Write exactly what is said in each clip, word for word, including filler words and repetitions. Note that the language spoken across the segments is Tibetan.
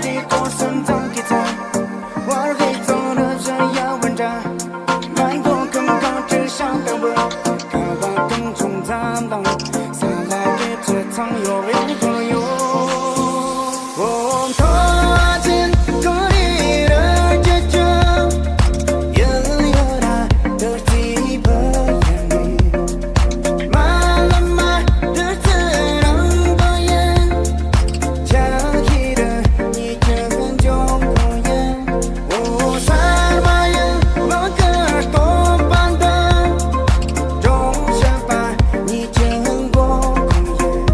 དེ་སྐོར་སུམ་ཚང་གི་ཚང་། བར་བའི་གཙང་རུ་བཞིན་ཡལ་བ་འདྲ། མ་འདོད་ཁམས་གང་དྲི་ཤིང་ལྟ་བུ། ཁ་བ་གང་བྱུང་འཛམ་གླིང་། ས་ལ་གི་ཚུལ་ཚང་ཡོད་རེད་ཡོད་ཡོད། འོ་མཐོ་ཅན་གངས་རི་རི་རྒྱལ་ལྕམ། ཡུལ་ཡོད་ར་དུར་རྩིས་བུ་ཡིན་ནི། མ་ལ་མ་དུར་རྩིས་རང་བུ་ཡིན། ཆ་ཧི་རི་ཉི་ཆུ་འཇོག་གོ་ཡིན། འོ་ས་མ་ཡི་ལོ་གི་སྟོན་པ་འདི། འབྲོང་བཞི་པ་ཉི་ཆུ་འགོ་ཁུངས་ཡིན།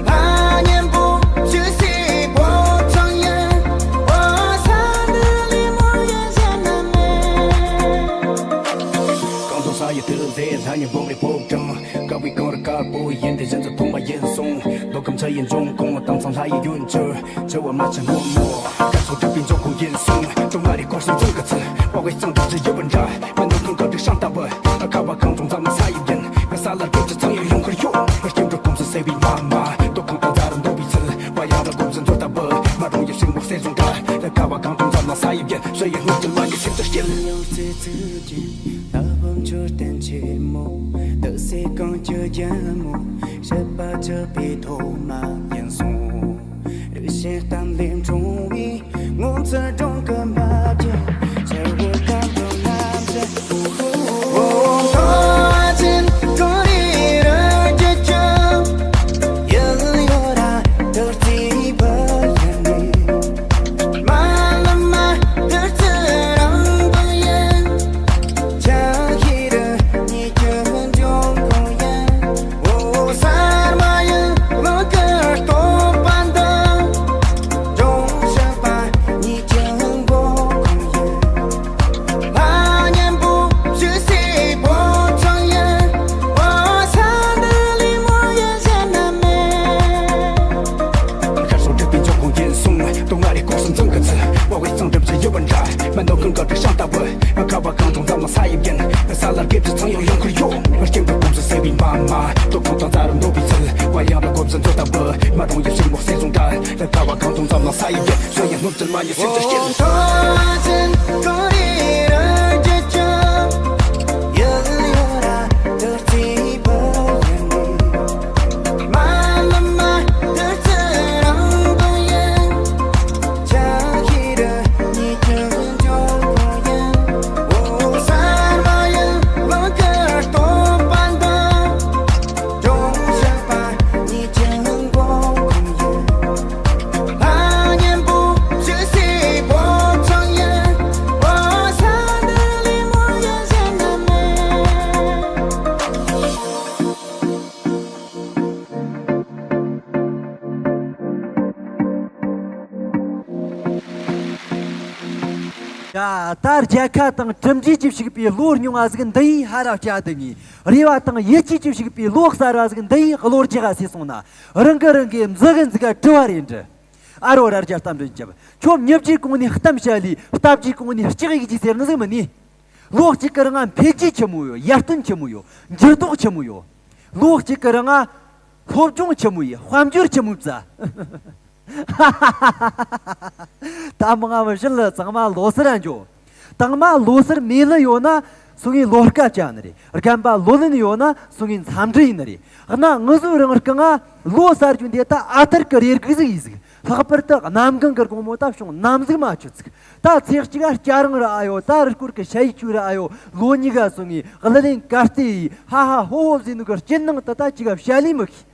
ཕ་གཉན་པོ་ཆུ་སའི་བོད་ཚང་ཡིན། འོ་ས་འདི་ལི་མོ་ཡིན་ཟེར་ན་མེད། གངས་ལྗོངས་ས་ཡི་དུ་ཟེར་ལྷ་ཉིན་འབུམ་རི་ཕོ་བྲང་། དཀར་བའི་གངས་རི་དཀར་པོ་ཡིན་ཏེ་བཞིན་དུ་མཐོང་བ་ཡིན་གསུངས། མདོ་ཁམས་ཆུ་ཡི་འབྱུང་ཁུངས་དྭངས་གཙང་ལྷ་ཡི་ཡུལ་གྱུར། ཆུ་བོ་མ་ཆེན་སྔོན་མོ་དཀར་སོགས་གྲུབ་པའི་འབྱུང་ཁུངས་ཡིན་གསུངས། ཀྲུང་ང་རི་སྐོར་སུམ་ཚང་གི་ཚུལ། དཔའ་བོའི་གཙང་སྦྲ་བཞི་ཡོད་པ་འདྲ། མི་ནོར་ཁང་གི་དྲི་ཤིང་ལྟ་བུ། ཁ་བ་གངས་ལྗོངས་འཛམ་གླིང་ས་ཡི་རྒྱན། ས་ལ་རྒྱུད་ཀྱི་ཚང་ཡོད་ཡོང་ཁུར་ཡོད། སྐྱེ་འགྲོ་ཀུང་སི་སེ་བའི་མ་མ། རྡོ་ཁང་དང་རྫ་རི་འདོ་བའི་ཚུལ། བ་ཡང་ར་སྒོ་འཛིན་མཛོད་ལྟ་བུ། མ་རུང་ཡི་སྲིང་མོ་གསེར་བཟུང་འདྲ། ཁ་བ་གངས་ལྗོངས་འཛམ་གླིང་ས་ཡི་རྒྱན། ཞི་ཡི་སྣོད་ཀྱི་མ་ཉེས་སེམས་ཀྱི་སྐྱིད། ཡང་ཚེ་ཚུལ་གྱི་ལྷ་བུ་མཆོད་རྟེན་ཆེན་མོ། དུ་སེ་གངས་ཀྱི་རྒྱལ་མོ། བྱེད་པ་བྱེད་པའི་ཐོག་མ་ཡིན་སོང་། རིགས་ཞེན་གཏམ་ལས་འཁྲུངས་པའི། སྔོན་ཚེ་སྒྲོན་གྱི་འབབ་ཀྱི། ཆར་བུ་གང་དུ་ལམ་ཟེར། འོ་མཐོ་ཅན་གངས་རི་རི་རྒྱལ་ལྕམ། ཡུལ་ཡོད་ར་དུར་རྩིས་བུ་ཡིན་ནི། མ་ལ་མ་དུར་རྩིས་རང་བུ་ཡིན། ཆ་ཧི་རི་ཉི་ཆུ་འཇོག་གོ་ཡིན། འོ་ས་མ་ཡི་ལོ་གི་སྟོན་པ་འདི། འབྲོང་བཞི་པ་ཉི་ཆུ་འགོ་ཁུངས་ཡིན། ཕ་གཉན་པོ་ཆུ་སའི་བོད་ཚང་ཡིན། འོ་ས་འདི་ལི་མོ་ཡིན་ཟེར་ན་མེད། ཤར་ཕྱོགས་གྲུབ་པའི་འབྱུང་ཁུངས་ཡིན་གསུངས། ཀྲུང་ང་རི་སྐོར་སུམ་ཚང་གི་ཚུལ། དཔའ་བོའི་གཙང་སྦྲ་བཞི་ཡོད་པ་འདྲ། མི་ནོར་ཁང་གི་དྲི་ཤིང་ལྟ་བུ། ཁ་བ་གངས་ལྗོངས་འཛམ་གླིང་ས་ཡི་རྒྱན། ས་ལ་རྒྱལ་གྱི་ཚང་ཡོད་ཡོང་ཁུར་ཡོད། སྐྱེ་འགྲོ་ཀུང་སི་སེ་བའི་མ་མ། རྡོ་ཁང་དང་རྫ་རི་འདོ་བའི་ཚུལ། བ་ཡང་ར་སྒོ་འཛིན་མཛོད་ལྟ་བུ། མ་རུང་ཡི་སྲིང་མོ་གསེར་བཟུང་འདྲ། ཁ་བ་གངས་ལྗོངས་འཛམ་གླིང་ས་ཡི་རྒྱན། ཞི་ཡི་སྣོད་ཀྱི་མ་ཉེས་སེམས་ཀྱི་སྐྱིད། འོ་མཐོ་ཅན་གངས་རི་རི་རྒྱལ་ལྕམ། ཡུལ་ཡོད་ར་དུར་རྩིས་བུ་ཡིན་ནི། མ་ལ་མ་དུར་རྩིས་རང་བུ་ཡིན། ཆ་ཧི་རི་ཉི་ཆུ་འཇོག་གོ་ཡིན། འོ་ས་མ་ཡི་ལོ་གི་སྟོན་པ་འདི། འབྲོང་བཞི་པ་ཉི་ཆུ་འགོ་ཁུངས་ཡིན། ཕ་གཉན་པོ་ཆུ་སའི་བོད་ཚང་ཡིན། འོ་ས་འདི་ལི་མོ་ཡིན་ཟེར་ན་མེད། ཡ། ད་རྒྱལ་ཁ་དང་གྲུབ་འབྲས་ཀྱིས་ཕྱུག་པའི་བློ་རྙིང་བ་ཟིག་འདི་ཡིས་ཧ་ར་བཅད་དུ་ངེས། རེ་བ་དང་ཡིད་ཆེས་ཀྱིས་ཕྱུག་པའི་བློ་གསར་བ་ཟིག་འདི་ཡིས་བློ་རྒྱག་ག་སོང་ན། རང་གི་རང་གི་མཛུ་གུ་འཛུགས་ག་བྲི་བ་རེད་འདྲི། ཨ་རོ་ར་རྒྱ་གཏམ་འདྲི་རྒྱབ། ཁྱོད་མྱི་བརྒྱའི་གོང་ནས་གཏམ་བཤད་ལས་རྟ་བརྒྱའི་གོང་ནས་ལྕགས་ཡིག་ཅིག་ཟེར་ནི་ཟིག་མིན་ནི། ལོ་གཅིག་གི་རིང་ང་འཕེལ་རྒྱས་ཆི་མོ་ཡོད། ཡར་ཐོན་ཆི་མོ་ཡོད། འགྱུར་ལྡོག་ཆི་མོ་ཡོད། ལོ་གཅིག་གི་རིང་ང་སློབ་སྦྱོང་ཆི་མོ་ཡོད། དཔལ་འབྱོར་ཆི་མོ་བཙལ། ད་མང་ང་བ་བཞིན་ལ་ཚང་མ་ལོ་སར་འགྱོ། དང་མ་ལོ་སར་མེད་ལ་ཡོད་ན་སུ་ངའི་ལོ་སྐབས་བཅད་ནི་རེད། རྒན་པ་ལོ་ལོན་ཡོད་ན་སུ་ངའི་འཚམས་འདྲི་ཡིན་ནི་རེད། གནའ་ང་ཚོའི་རིང་སྐུ་ང་ལོ་གསར་རྒྱུ་འདི་ད་ཨ་ཐར་གི་རེ་སྒུག་ཟིག་ཡིན་ཟིག། ལྷག་པར་དུ་གནམ་གང་གི་དགོང་མོ་ད་བྱུང་ནམ་ཟིག་མ་ཆུ་ཚིག། ད་ཚེས་གཅིག་ག་སྐྱ་རང་ར་ཨ་ཡོ། ད་རི་སྐོར་གི་ཞ་ཡི་ཆུ་ར་ཨ་ཡོ། ལོ་གཉིས་ག་སོང་ངས་གླུ་ལེན་གར་ལྟེ་ཡི་ཧ་ཧ་ཧོ་ཧོ་ཟེར་ནུ་གི་སྐྱིད་སྣང་དུ་ད་ཅི་ག་བཤད་ལས་མི་ཤེས།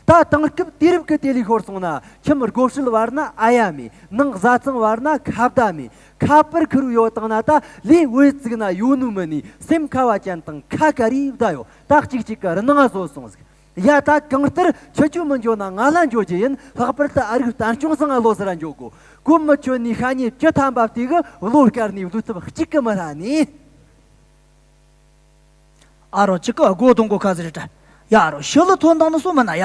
ད་དེང་སྐབས་དུས་རབས་ཀྱི་དེ་ལས་ཤོར་སོང་ན། ཁྱིམ་སྒོ་ཧྲུལ་བར་ན་ཨ་ཡ་མེད། ནང་བཟའ་ཚང་བར་ན་ཁ་བརྡ་མེད། ཁ་པར་ཁུར་ཡོད་བཏང་ན་ད་ལས་འོད་ཙིག་ན་ཡོད་ནུ་མི་ནི་སེམས་ཁ་བ་ཅན་དང་ཁ་ཀ་རེ་བསྡད་ཡོད། ད་གཅིག་གཅིག་གི་རི་ནང་ང་བཟོ་སོང་ཟིག། ཡ། ད་གང་ལྟར་ཁྱེད་ཆོ་མི་འགྱོ་ན་ང་ལ་འགྱོ་རྒྱུ་ཡིན། ལྷག་པར་དུ་ཨ་རིག་བསྟན་སྐྱོང་ཚང་ང་ལོ་སར་འགྱོ་དགོ། གོ་མི་ཆོད་ནི་ཤ་ཉེ་བཅུ་ཐམ་པ་དེ་གི་བློ་དཀར་ནི་བསྡུ་ཐུབ་གཅིག་གི་མི་ར་ནི། ཨ་རོ་ཅི་གི་སྒོ་གདོང་གོ་ཁ་ཟེར་ད། ཡ་རོ་ཤི་ལི་ཐོན་དང་ནི་སུ་མི་ན་ཡ།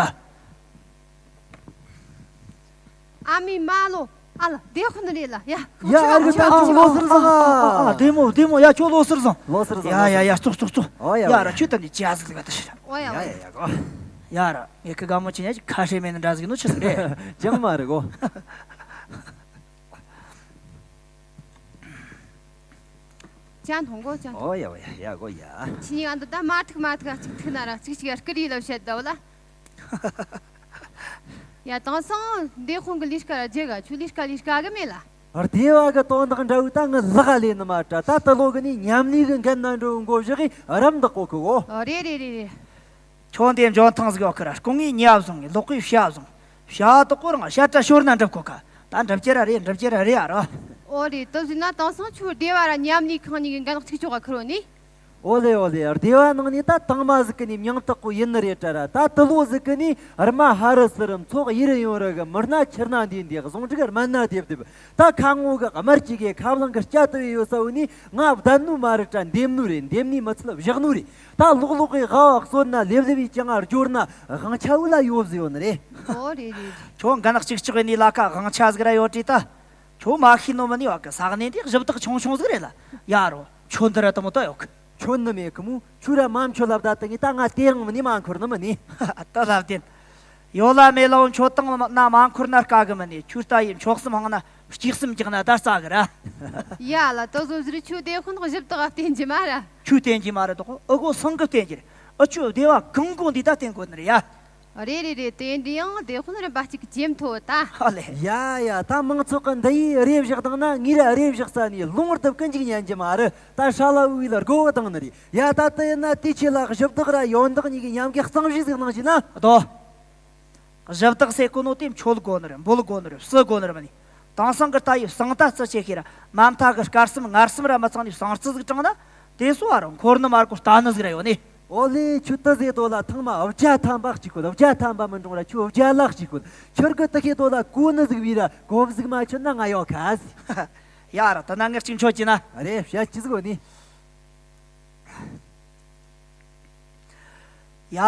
ཨ་མའི་མ་ལོ། ཨ་ལ་བདེ་ཁོ་ནི་རེད་ལ་ཡ། ཡ། ཨ་རིག་བསྟན་སྐྱོང་ལོ་སར་བཟང་། ཨ་ཨ་ཨ་བདེ་མོ་བདེ་མོ། ཡ་ཁྱོད་ལོ་སར་བཟང་། ལོ་སར་བཟང་། ཡ་ཡ་ཡ། ཙོག་ཙོག་ཙོག། ཨོ་ཡ། ཡ་ར་ཁྱོད་ད་ནི་ཅི་ཟིག་ལ་ད་ཤི་ར། ཨོ་ཡ། ཡ་ཡ་ཡ་གོ། ཡ་ར་ངས་ཁི་དགའ་མོ་ཆེ་ཉ་ཅིག་ཁ་ཧྲེ་མེད་ནི་འདྲ་ཟིག་ནོ་ཆི་ཟིག་རེད། ཅང་མ་རེད་གོ། ཅན་ཐོང་གོ་ཅན། ཨོ་ཡ་ཨོ་ཡ་ཡ་གོ་ཡ། ཁྱེད་གཉིས་ཀ་འདི་ད་མ་ཐུག་མ་ཐུག་གཅིག་ཐུག་ན་ར་གཅིག་གཅིག་སྐུ་རི་ལ་བཤད་ད་བ་ལ། ཡ་དེང་སང་འདས་དཔོན་གི་ལས་ཀ་ར་རྒྱུ་ག་ཁྱོད་ལས་ཀ་ལས་ཀ་གི་མེད་ལ། སྡེ་བ་གི་དོན་དག་འདྲ་བོ་ད་ངི་ལག་ལས་ནི་མ་དྲ། ད་དུ་ལོ་གི་ནི་མཉམ་ལས་གི་འགན་ན་འགྲོ་འགོ་བཞག་གི་རམ་འདེགས་གོ་གི་གོ། ཨོ་རེད་རེད་རེད་རེད། ཁྱོད་འདི་འཇོན་ཐང་ཟིག་ཡོད་ཁི་ར། སྐུ་ངོས་ཉེ་བ་བཟུང་ངས་ལོག་གིས་བྱ་བཟུང་། བྱ་དག་གོ་རང་བྱ་བྲ་ཤོར་ན་འགྲུབ་གོ་ཁ། ད་འགྲུབ་ཀྱི་ར་རེད། འགྲུབ་ཀྱི་ར་རེད་ཨ་རོ། ཨོ་རེད། དེ་བཟོས་ན་དེང་སང་ཁྱོད་སྡེ་བ་ར་མཉམ་ལས་ཁང་གཉིས་ཀྱི་འགན་གཅིག་ལྕོགས་ག་ཁུར་བོ་ནི། ཨོ་ལེ་ཨོ་ལེ། སྡེ་བ་ནང་ནས་ད་དང་མ་ཟིག་གི་ནི་མྱིང་བཏགས་གོ་ཡིན་ནི་རེད་དྲ་ར། ད་དུ་ལོ་ཟིག་གི་ནི་རྨ་ཧ་རི་སི་རི་མཚོ་ཡི་རི་ཡོང་རི་གི་མི་སྣ་ཁྱེར་ན་འདི་འདི་ཟུང་འབྲུག་སྨན་སྣ་དེབ་དེབ། ད་ཁ་ངོ་གི་དམར་གྱི་གི་ཁ་བླངས་གི་སྐྱ་དུ་ཡོད་ས་བོ་ནི་ང་བདམས་ནུ་མ་རེད་དྲ། འདེམས་ནུ་རེད། འདེམས་ནི་མི་ཚུལ་བཞག་ནུ་རེད། ད་ལོག་ལོག་གི་དབའ་བ་གསོད་ན་ལེབ་ལེབ་ཡི་ཅང་ང་སྦྱོར་ན་དབང་ཆ་བུ་ལ་ཡོད་ཟི་ཡོད་ནི་རེད། ཨོ་རེད་རེད་རེད། ཁྱོད་འགན་གཅིག་ལྕོགས་ཡིན་ནི་ལ་ཁ་དབང་ཆ་ཟིག་ར་ཡོད་དྲིས་ད། ཁྱོད་མ་ཤེས་ནོ་མི་ནི་བ་གི་ས་གནས་འདི་གཞི་བདག་ཆུང་ཆུང་ཟིག་རེད་ལ། ཡ་རོ་ཁྱོད་འདི་ར་དུ་མོ་ད་ཡོད་གི། ཁྱོད་ནི་མེད་གི་མོ། ཁྱོད་ར་མ་མཆོད་ལབ་ད་དུ་ངས་ད་ང་དེ་ཡང་མི་ནི་མ་འཁོར་ནི་མི་ནི། ད་ལབ་དེན། ཡོད་ལ་མེད་ལ་འོ་མཆོད་བཏང་ན་མ་འཁོར་ན་དཀའ་གི་མི་ནི། ཁྱོད་ལྟ་ཡི་མཆོག་གསུམ་ཧང་ན་སྐྱེས་གསུམ་རྒྱག་ན་ད་རྩ་གི་ར། ཡ་ལ་དོ་བཟོ་ཟིར་ཁྱོད་དེ་ཁོ་ན་གཞི་བདག་བསྟེན་གྱི་མ་ར། ཁྱོད་བསྟེན་གྱི་མ་ར་དོ་ཨ་གོ་སང་གི་བསྟེན་གྱི་ར། ཨ་ཁྱོད་སྡེ་བ་གང་གོ་འདི་ད་བསྟེན་དགོ་ནི་ར་ཡ། རེད་རེད་རེད། དེ་འདྲ་ཡང་དེ་ཁོ་ན་རིམ་པ་གཅིག་གི་ཇེམ་ཐོ་ད། ཨ་ལེ། ཡ་ཡ། ད་མང་ཚོགས་ཀྱི་འདི་ཡིས་རེ་བཞག་བཏང་ན་ངས་ར་རེ་བཞག་ས་ནས་ལུང་བརྡབ་ཀི་འཇིག་ཉན་གྱི་མ་རེད། ད་ཧྲ་ལ་འུ་ལ་སྒོ་བ་བཏང་ནི་རེད་ཡ། ད་དེ་ཡིན་ན་དེ་ཆེ་ལ་གཞི་བདག་ར་ཡོན་བདག་གཉིས་ཀྱི་མཉམ་གི་གཙང་བཞི་ཟིག་གནང་བྱས་ན་དོ། གཞི་བདག་ཟེར་གོ་ནོ་དེ་མཆོད་དགོ་ནི་རེད། འབུལ་དགོ་ནི་རེད། བསུ་དགོ་ནི་རེད་མ་ནི། དེང་སང་གི་ལྟ་ཡི་བསང་ད་རྩི་ཆེ་ཤེས་ར་མ་མཐའ་གི་སྐར་གསུམ་ངར་གསུམ་ར་མི་ཚང་ནི་བསང་རྩི་ཟིག་དྲངས་ན་དེ་སོ་བ་རུ་འཁོར་ནི་མར་གོ་ལྟ་ནི་ཟིག་ར་ཡོད་ནི། ཨོ་ལེ་ཁྱོད་ད་ཟེ་དོ་ལ་ཐང་མ་བརྒྱ་ཐམ་པ་གཅིག་གོ་ལ་བརྒྱ་ཐམ་པ་མི་འགྲོ་ར་ཁྱོད་བརྒྱ་ལག་གཅིག་གོ་ལ་ཁྱོད་གི་ད་ཁེ་དོ་ལ་གོ་ནི་ཟིག་བི་ར་གོ་ཟིག་མ་ཁྱོད་ན་ང་ཡོད་ཁ་ཟི། ཡ་ར་ད་ན་ངར་གཅིག་མཆོད་ཀྱི་ན། རེ་བྱ་ཅི་ཟིག་གོ་ནི། ཡ།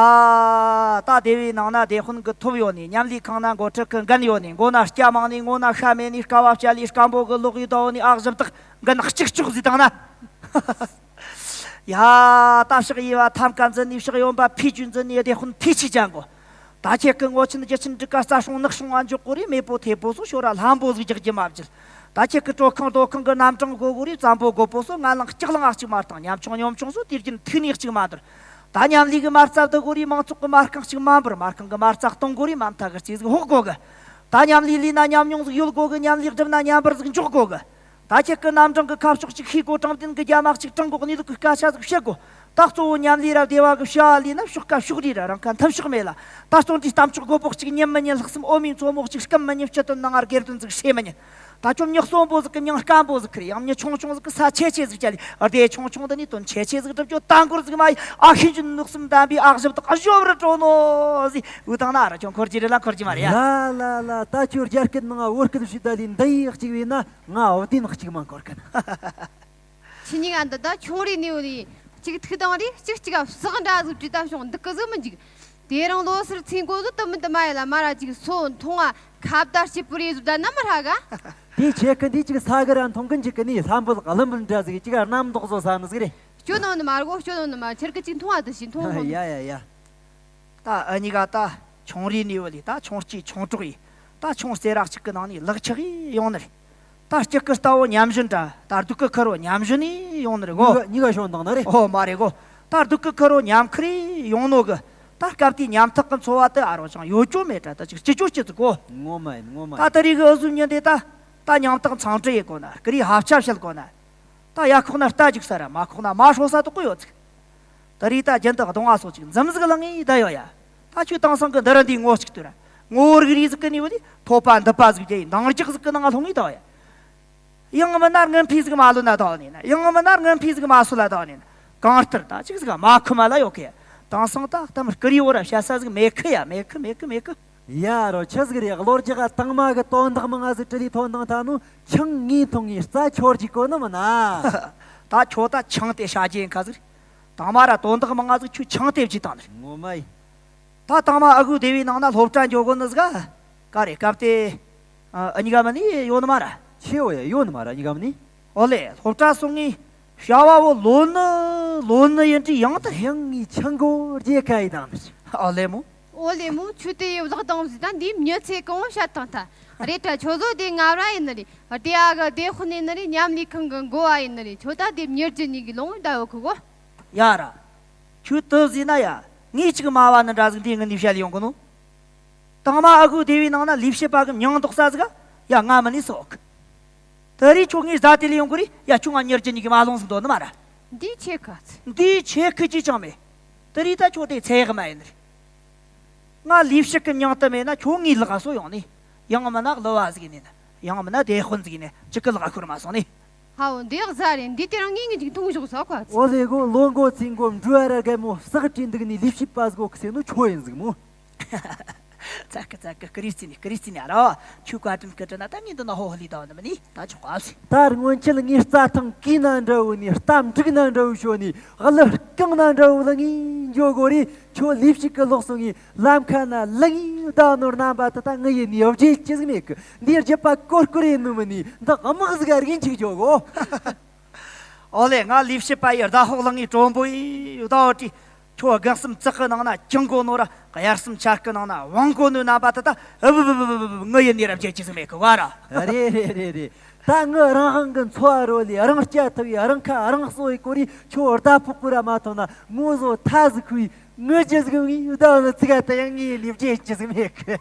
ད་སྡེ་བའི་ནང་ན་སྡེ་དཔོན་གི་ཐོབ་ཡོད་ནི། མཉམ་ལས་ཁང་ན་འགོ་ཁྲིད་གི་འགན་ཡོད་ནི། མགོ་ན་སྐྱ་མང་ནི། ངོ་ན་ཤ་མེད་ནི། དཀའ་བ་སྤྱད་ལས་སྐམ་པོ་གི་ལོག་ཡོད་དོ་ནི། ཨ་གཞི་བདག་འགན་གཅིག་ལྕོགས་ཟིག་བཏང་ན། ཡ། ད་ཕྱག་གཡས་པ་ཐམ་ཀ་འཛིན་ནི། ཕྱག་གཡོན་པ་ཕི་ཅུན་འཛིན་ནི། སྡེ་དཔོན་ཕི་ཆི་ཅན་གོ། ད་ཁྱེད་ཀྱི་ངོ་ཆེན་རྒྱུ་ཆེན་འབྲུག་ག་རྩ་སྲུང་ནག་སྲུང་ང་འཇོག་གོ་རེ། མེས་པོ་ཐེ་པོ་སོ་ཤོ་ར་ལྷམ་པོ་ཟིག་རྒྱག་རྒྱུ་མ་བརྒྱུད། ད་ཁྱེད་ཀྱི་དྲོ་ཁང་རྡོ་ཁང་གི་རྣམ་གྲངས་གོ་གོ་རེ། བཙན་པོ་རྒོད་པོ་སོ་ང་ལང་ལྕགས་ལང་ཨ་གཅིག་མ་བཏང་། ཉམ་ཆུང་ཉམ་ཆུང་སོ་དུས་རྒྱུན་ཐུག་ནས་གཅིག་མ་འདོར། ད་མཉམ་ལས་གི་མ་རྩ་བསྡུ་གོ་རེ། མང་ཚོགས་གི་མ་རྐང་གཅིག་མ་འབུར། མ་རྐང་གི་མ་རྩ་གཏོང་གོ་རེ། མ་མཐའ་གི་རྩིས་ཟིག་ཕོག་གོ་གི། ད་མཉམ་ལས་ལས་ན་ཉམས་མྱོང་ཟིག་ཡོད་གོ་གི། མཉམ་ལས་སྒྲུབ་ན་མཉམ་པར་ཟིག་འཇོག་གོ་གི། ད་ཁྱེད་ཀྱི་རྣམ་གྲངས་ཀྱི་ཁ་ཕྱོགས་གཅིག་ཤེས་དགོ། དྲང་བདེན་གྱི་རྒྱ་མ་གཅིག་དྲང་དགོ། གནས་ལུགས་ཀྱི་སྐད་ཆ་ཟིག་བཤད་དགོ། ད་གཙོ་བོ་མཉམ་ལས་ར་སྡེ་བ་གི་བྱ་བ་ལས་ན་ཕྱོགས་ཀ་ཕྱོགས་རིས་ར་རང་ཁ་མཐུན་ཕྱོགས་མེད་ལ། ད་བརྩོན་འགྲུས་གཏམ་ཕྱོགས་སྒོ་པོག་གཅིག་ཉིན་མི་ཉིན་ལྷག་བསམ་འོ་མའི་མཚོ་མོ་གཅིག་སྐམ་མི་ཉིན་སྤྱི་དོན་ནང་ང་སྒེར་དོན་ཟིག་བྱེད་མི་ཉིན། ད་ཁྱོད་མྱི་གསོན་པོ་ཟིག་གི་མྱིང་སྐམ་པོ་ཟིག་ཁུར། ཡང་མྱི་ཆུང་ཆུང་ཟིག་གི་ས་ཆེ་ཆེ་ཟིག་བཅད་ལས། སྡེ་ཆུང་ཆུང་འདི་ནས་དོན་ཆེ་ཆེ་ཟིག་སྒྲུབ་རྒྱུ་ད་འགོར་ཟིག་མ་ཡིན། ཨ་ཤེས་འཇོན་ནུག་སུམ་ལྡན་པའི་ཨ་ཞབས་ཏག་ཨ་ཞོབ་རི་སྤྲོ་ནོ་ཟིག་འུ་དང་ན་ར་ཁྱོད་འཁོར་གྱི་རེད་ལ་འཁོར་གྱི་མ་རེད་ཡ། ལ་ལ་ལ། ད་ཁྱོད་རྒྱ་སྐད་ནང་བོད་སྐད་ཞུ་ད་ལས་འདི་ཡིག་གཅིག་བས་ན། ང་བདེན་གཅིག་མ་འཁོར་གི་ན། ཁྱེད་གཉིས་ཀ་འདི་ད་ཆུང་རིས་ནས་ཡོད་ལས་གཅིག་ཐུག་དང་རེད། གཅིག་གཅིག་ག་བསགས་འདྲ་ཟིག་བྲིས་ད་བྱུང་འདུག་གི་ཟིག་མི་འཇིག་དེ་རིང་ལོ་སར་ཚིག་མགོ་ཟིག་དུ་མི་དུ་མ་ཡ་ལ་མ་ར་གཅིག་སོ་མཐོང་ང་ཁ་བརྡ་བྱེད་པོ་རེད་ཟིག་ད་ན་མི་ཧྲ་ག་དེ་ཁྱེད་ཀི་འདི་གཅིག་ས་གི་ར་མཐོང་གི་འཇིག་གི་ནས་ལྷམ་བུ་ལག་ལམ་བུ་འདྲ་ཟིག་གཅིག་གནམ་མདོག་བཟོ་ས་ནི་ཟིག་རེད། སྐྱོ་ནང་ནི་མ་རྒོ་སྐྱོ་ནང་ནི་མ་ཁྱེད་ཀི་གཅིག་མཐོང་བ་དུ་ཞིག་མཐོང་ཡ་མཐོང་ཡ་ཡ། ད་ཨ་གཉིས་ཀ་ད་ཆུང་རིས་ནས་བུ་ལས་ད་ཆུང་སྐྱེས་ཆུང་གྲོགས་ཡིན། ད་ཆུང་རྩེ་རག་གཅིག་གི་ནང་ནས་ལག་ཆགས་ཡིན་ཡོང་ནི་རེད། ད་སྐྱིད་ཀི་ལྟ་བུ་མཉམ་བཞིན་འདྲ། ད་སྡུག་གི་ཁུར་བོ་མཉམ་བཞིན་ནས་ཡོང་ནི་རེད་གོ། གཉིས་ཀ་གཉིས་ཀ་ཤོང་དང་ནི་རེད། ཨོ་མ་རེད་གོ། ད་སྡུག་གི་ཁུར་བོ་མཉམ་ཁུར་ཡོང་ནོ་གི། ད་སྐབས་དེའི་ཉམ་ཐག་གི་འཚོ་བ་དེ་ཨ་རོ་ཅང་ཡོད་རྒྱུ་མེད་དྲ། ད་ཅིག་སྐྱིད་རྒྱུ་སྐྱིད་ཟིག་གོ། ངོ་མ་ཡིན་ངོ་མ་ད་ཡིན། དེ་རིགས་གི་འུ་ཟོའི་མྱི་འདི་ད་ད་ཉམ་ཐག་མཚང་འབྲུ་ཡེ་གོ་ན། ཀི་རིའི་ཧབ་ཆ་བཤད་གོ་ན། ད་ཡ་ཁོག་ན་རྟ་རྒྱུག་ས་ར་མ་ཁོག་ན་མ་ཧྲོ་ས་དོག་གི་ཡོད་ཚིག་ད་རེས་ད་རྒྱུན་དུ་གདོང་བ་སོགས་ཅིག་འཛུམ་ཟིག་ལངས་ངེས་བསྡད་ཡོད་ཡ། ད་ཁྱོད་དེང་སང་གི་འདི་ར་འདིའི་ངོ་གཅིག་ལྟོས་ར། ངོ་བོ་རིག་རིག་ཟིག་གི་ནི་བུ་ལི་ཐོད་པ་མདུད་པ་ཟིག་རྒྱ་ཡི་འདང་རྒྱག་ཟིག་གི་ནང་ལྷུང་ངེས་ད་ཡ། ཡང་མིན་ན་རྔུལ་འཕིག་ཟིག་མ་ལོན་ན་ད་ནི་ན། ཡང་མིན་ན་རྔུལ་འཕིག་ཟིག་མ་སོལ་ལ་ད་ནི་ན། གང་ལྟར་ད་ཅིག་ཟིག་མ་ཁུ་མ་ལ་ཡོད་གི། དེང་སང་ད་གཏམ་ཀི་རི་བོ་ར་བཤད་ས་ཟིག་མེད་གི་ཡ། མེད་གི་མེད་གི་མེད་གི་ཡ་རོ་ཆི་ཟིག་རེད། གློ་རྒྱག་དང་མ་གི་དོན་དག་མང་ང་ཟིག་ཀྲི་ལི་ཐོན་དང་ད་ནུ་ཆང་ངའི་འཐུང་ངའི་རྩ་འཁྱོར་གྱི་གོ་ནི་མིན་ན། ད་ཁྱོད་ད་ཆང་དེ་ཤ་རྒྱན་ཁ་ཟིག་རེད། དང་མ་ར་དོན་དག་མང་ང་ཟིག་ཁྱོད་ཆང་དེ་བགྱིས་བཏང་ནི་རེད། ངོ་མ་ཡིན། ད་དང་མ་ཨ་ཁུ་སྡེ་བའི་ནང་ན་སློབ་གྲྭ་འགྱོ་གོ་ནི་ཟིག་ག་ག་རེ་སྐབས་དེ་ཨ་གཉིས་ཀ་མ་ནི་ཡོད་ནི་མ་ར། ཆེ་བོ་ཡ་ཡོད་ནི་མ་ར་གཉིས་ཀ་མ་ནི། ཨོ་ལེ་སློབ་གྲྭ་སོང་ངས་བྱ་བ་བོ་ལོན་ནི་ལོན་ནི་ཡིན་དྲི་ཡང་དུ་ཡང་ངའི་ཆང་གོ་རྒྱལ་ཁ་ཡི་དང་ནི། ཨོ་ལེ་མོ། ཨོ་ལེ་མོ། ཁྱོད་དེ་ཡི་བརླག་བཏང་ཟིག་ད་འདིའི་མྱི་ཚེ་གང་བོ་བཤད་བཏང་ཐལ། རེད་དྲ་ཁྱོད་ཚོ་དེ་ང་ར་ཡིན་ནི་རེད། བདེ་ཨ་གི་སྡེ་དཔོན་ཡིན་ནི་རེད། མཉམ་ལས་ཁང་གི་འགོ་བ་ཡིན་ནི་རེད། ཁྱོད་ད་དེ་མྱི་རྒྱུ་གཉིས་ཀྱི་ལོང་བའི་ཟླ་བོ་ཁུ་གོ། ཡ་ར། ཁྱོད་དེ་ཟིན་ན་ཡ། ངས་ཅིག་སྨྲ་བ་ནི་འདྲ་ཟིག་འདིའི་ངི་ནས་བཤད་ལ་ཡོང་གི་ནོ། དང་མ་ཨ་ཁུ་སྡེ་བའི་ནང་ན་ལས་བྱེད་པ་གི་མྱིང་འདོགས་ས་ཟིག་ཡ་ང་མིན་ནི་སོག། དེ་རིང་ཁྱོད་ངའི་བཟའ་དེ་ལ་ཡོང་གི་རེད་ཡ། ཁྱོད་ང་མྱི་རྒྱུ་གཉིས་ཀྱི་མ་ལོང་ཟིག་འདོད་ནི་མ་ར། འདིའི་ཆེ་ཁ་ཚི། འདིའི་ཆེ་ཁི་ཅི་ཅང་མེད། དེ་རིང་ད་ཁྱོད་དེ་ཚེ་གི་མ་ཡིན་ནི་རེད། ང་ལས་བྱེད་གི་མྱིང་དུ་མེད་ན་ཁྱོད་ངའི་ལག་ག་སོ་ཡོང་ནི། ཡང་མིན་ན་གླུ་བ་ཟིག་ཡིན་ནི། ཡང་མིན་ན་སྡེ་དཔོན་ཟིག་ཡིན་ནི། ཅིག་གི་ལག་ག་ཤོར་མ་སོང་ནི། ཧའོ་འདི་གཟའ་རེད། འདི་དེ་རིང་ངས་ངས་ཅིག་འཐུང་ཞོག་ས་ཁ་ཚི། ཨོ་ལེ་གོ། ལོ་འགོ་ཚིག་འགོ་འབྲུ་ཨ་ར་རྒན་མོ་བསགས་བྲིས་འདུག་ནི་ལས་བྱེད་པ་ཟིག་གོ་ཁི་སེ་ནོ་ཁྱོད་ཡིན་ཟིག་མོ། ཙག་གི་ཙག་གི་ཀི་རི་སི་ནི་ཀི་རི་སི་ནི་ཨ་རོ། ཁྱོད་བཀའ་དྲིན་སྐུ་དྲིན་ན་ད་ངས་འདི་ན་ཧོ་ཧོ་ལི་ད་འདི་མི་ནི་ད་ཆོག་ག་ཟིག། ད་སྔོན་ཆད་ངས་རྩྭ་ཐང་གི་ན་འདྲ་བོ་ནི་རྟ་འབྲུག་ན་འདྲ་བོ་ཤོ་ནི་གླུ་རྐང་ན་འདྲ་བོ་ལ་ངས་འཇོ་གོ་རེ། ཁྱོད་ལས་བྱེད་གི་ལོག་སོང་ངས་ལམ་ཁ་ན་ལ་ངས་ད་ནོར་རྣམ་པ་ད་ད་ངི་ཡིན་ནི་ཡོ་བརྗེད་ཅི་ཟིག་མེད་གི། འདིའི་རྒྱབ་པ་ཀོར་ཀོར་ཡིན་ནི་མི་ནི་འདི་དམག་ཟིག་ག་རིན་ཆིག་འཇོ་གོ། ཨོ་ལེ། ང་ལས་བྱེད་པ་ཡི་ཟླ་ཕོགས་ལ་ངའི་གྲོན་པོ་ཡི་ཟླ་བ་བྲིས། ཁྱོད་སྒང་གསུམ་ཙག་གི་ནང་ན་ཅང་གོ་ནོ་ར་གཡར་གསུམ་ཆར་གི་ནང་ན་བང་གོ་ནོའི་རྣམ་པ་དེ་ད་ཨུ་བུ་བུ་བུ་བུ་བུ་ངི་ཡིན་ནི་ར་བརྗེད་ཅི་ཟིག་མེད་གི་བ་ར། རེད་རེད་རེད་རེད། ད་ངི་རང་དབང་གི་འཚོ་བ་རོལ་ལས་རང་སྐྱ་ཐུབ་ཡི་རང་ཁ་རང་གསོ་ཡི་གོ་རེ། ཁྱོད་ཟླ་ཕོགས་གུ་ར་མ་ཐོན་ན་ངོ་བཟོ་ཐ་ཟིག་ཁུ་ཡི། ངི་རྒྱུ་ཟིག་ངི་ཡུ་ད་ནི་ཚིག་ད་ཡང་ངི་ཡིན་ནི་བརྗེད་ཅི་ཟིག་མེད་གི།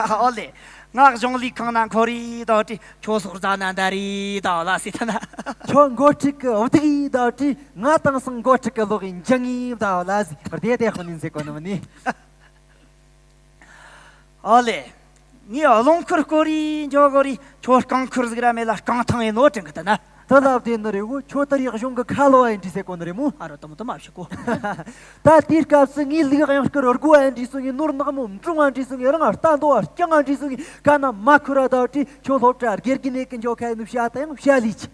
ཨོ་ལེ། ང་གཞུང་ལས་ཁང་ན་འཁོར་རེ་ད་བྲིས། ཁྱོད་སོག་རྫ་ན་འདའ་རེ་ད་ལ་སི་ཐ་ན། ཁྱོད་འགོ་ཁྲིད་གི་འོ་དིག་ཡི་ད་བྲིས། ང་དེང་སང་འགོ་ཁྲིད་གི་ལོག་ཡིན་འཇང་ངི་ད་ལ་སི་བདེ་དེ་ཧོ་ནིན་སེ་གོ་ནི་མི་ནི། ཨོ་ལེ། ངས་རླངས་འཁོར་སྐོར་རེ་འཇོག་གོ་རེ། ཁྱོད་རྐང་འཁོར་ཟིག་ར་མེད་ལ་རྐང་ཐང་ཡིན་ནོ་དྲན་གི་ད་ན། དེ་ལབ་དེ་ནི་རེ་བོ། ཁྱོད་ལྟར་ཡག་གཞུང་གི་ཁ་ལོ་བ་ཡིན་འདྲི་སེ་གོ་ནི་རེ་མོ། ཨ་རོ་དུམ་དུམ་ཨ་ཕྱི་གོ། ད་དེའི་སྐབས་སུ་ངའི་ལུག་གཡང་སྐར་སྒོ་ཨ་འདྲི་སོང་ངས། ནོར་ནག་མོ་འབྲོང་ཨ་འདྲི་སོང་ངས། རང་རྟ་འདོ་བ་རྐྱང་ཨ་འདྲི་སོང་ངས། ཀ་ན་མ་ཁུ་ར་ད་བྲིས། ཁྱོད་སློབ་གྲྭ་དགེ་རྒན་ནས་ཀི་འཇོག་ཁ་ཡིན་ནོ་བཤད་ད་ཡང་བཤད་ལས་ཆི།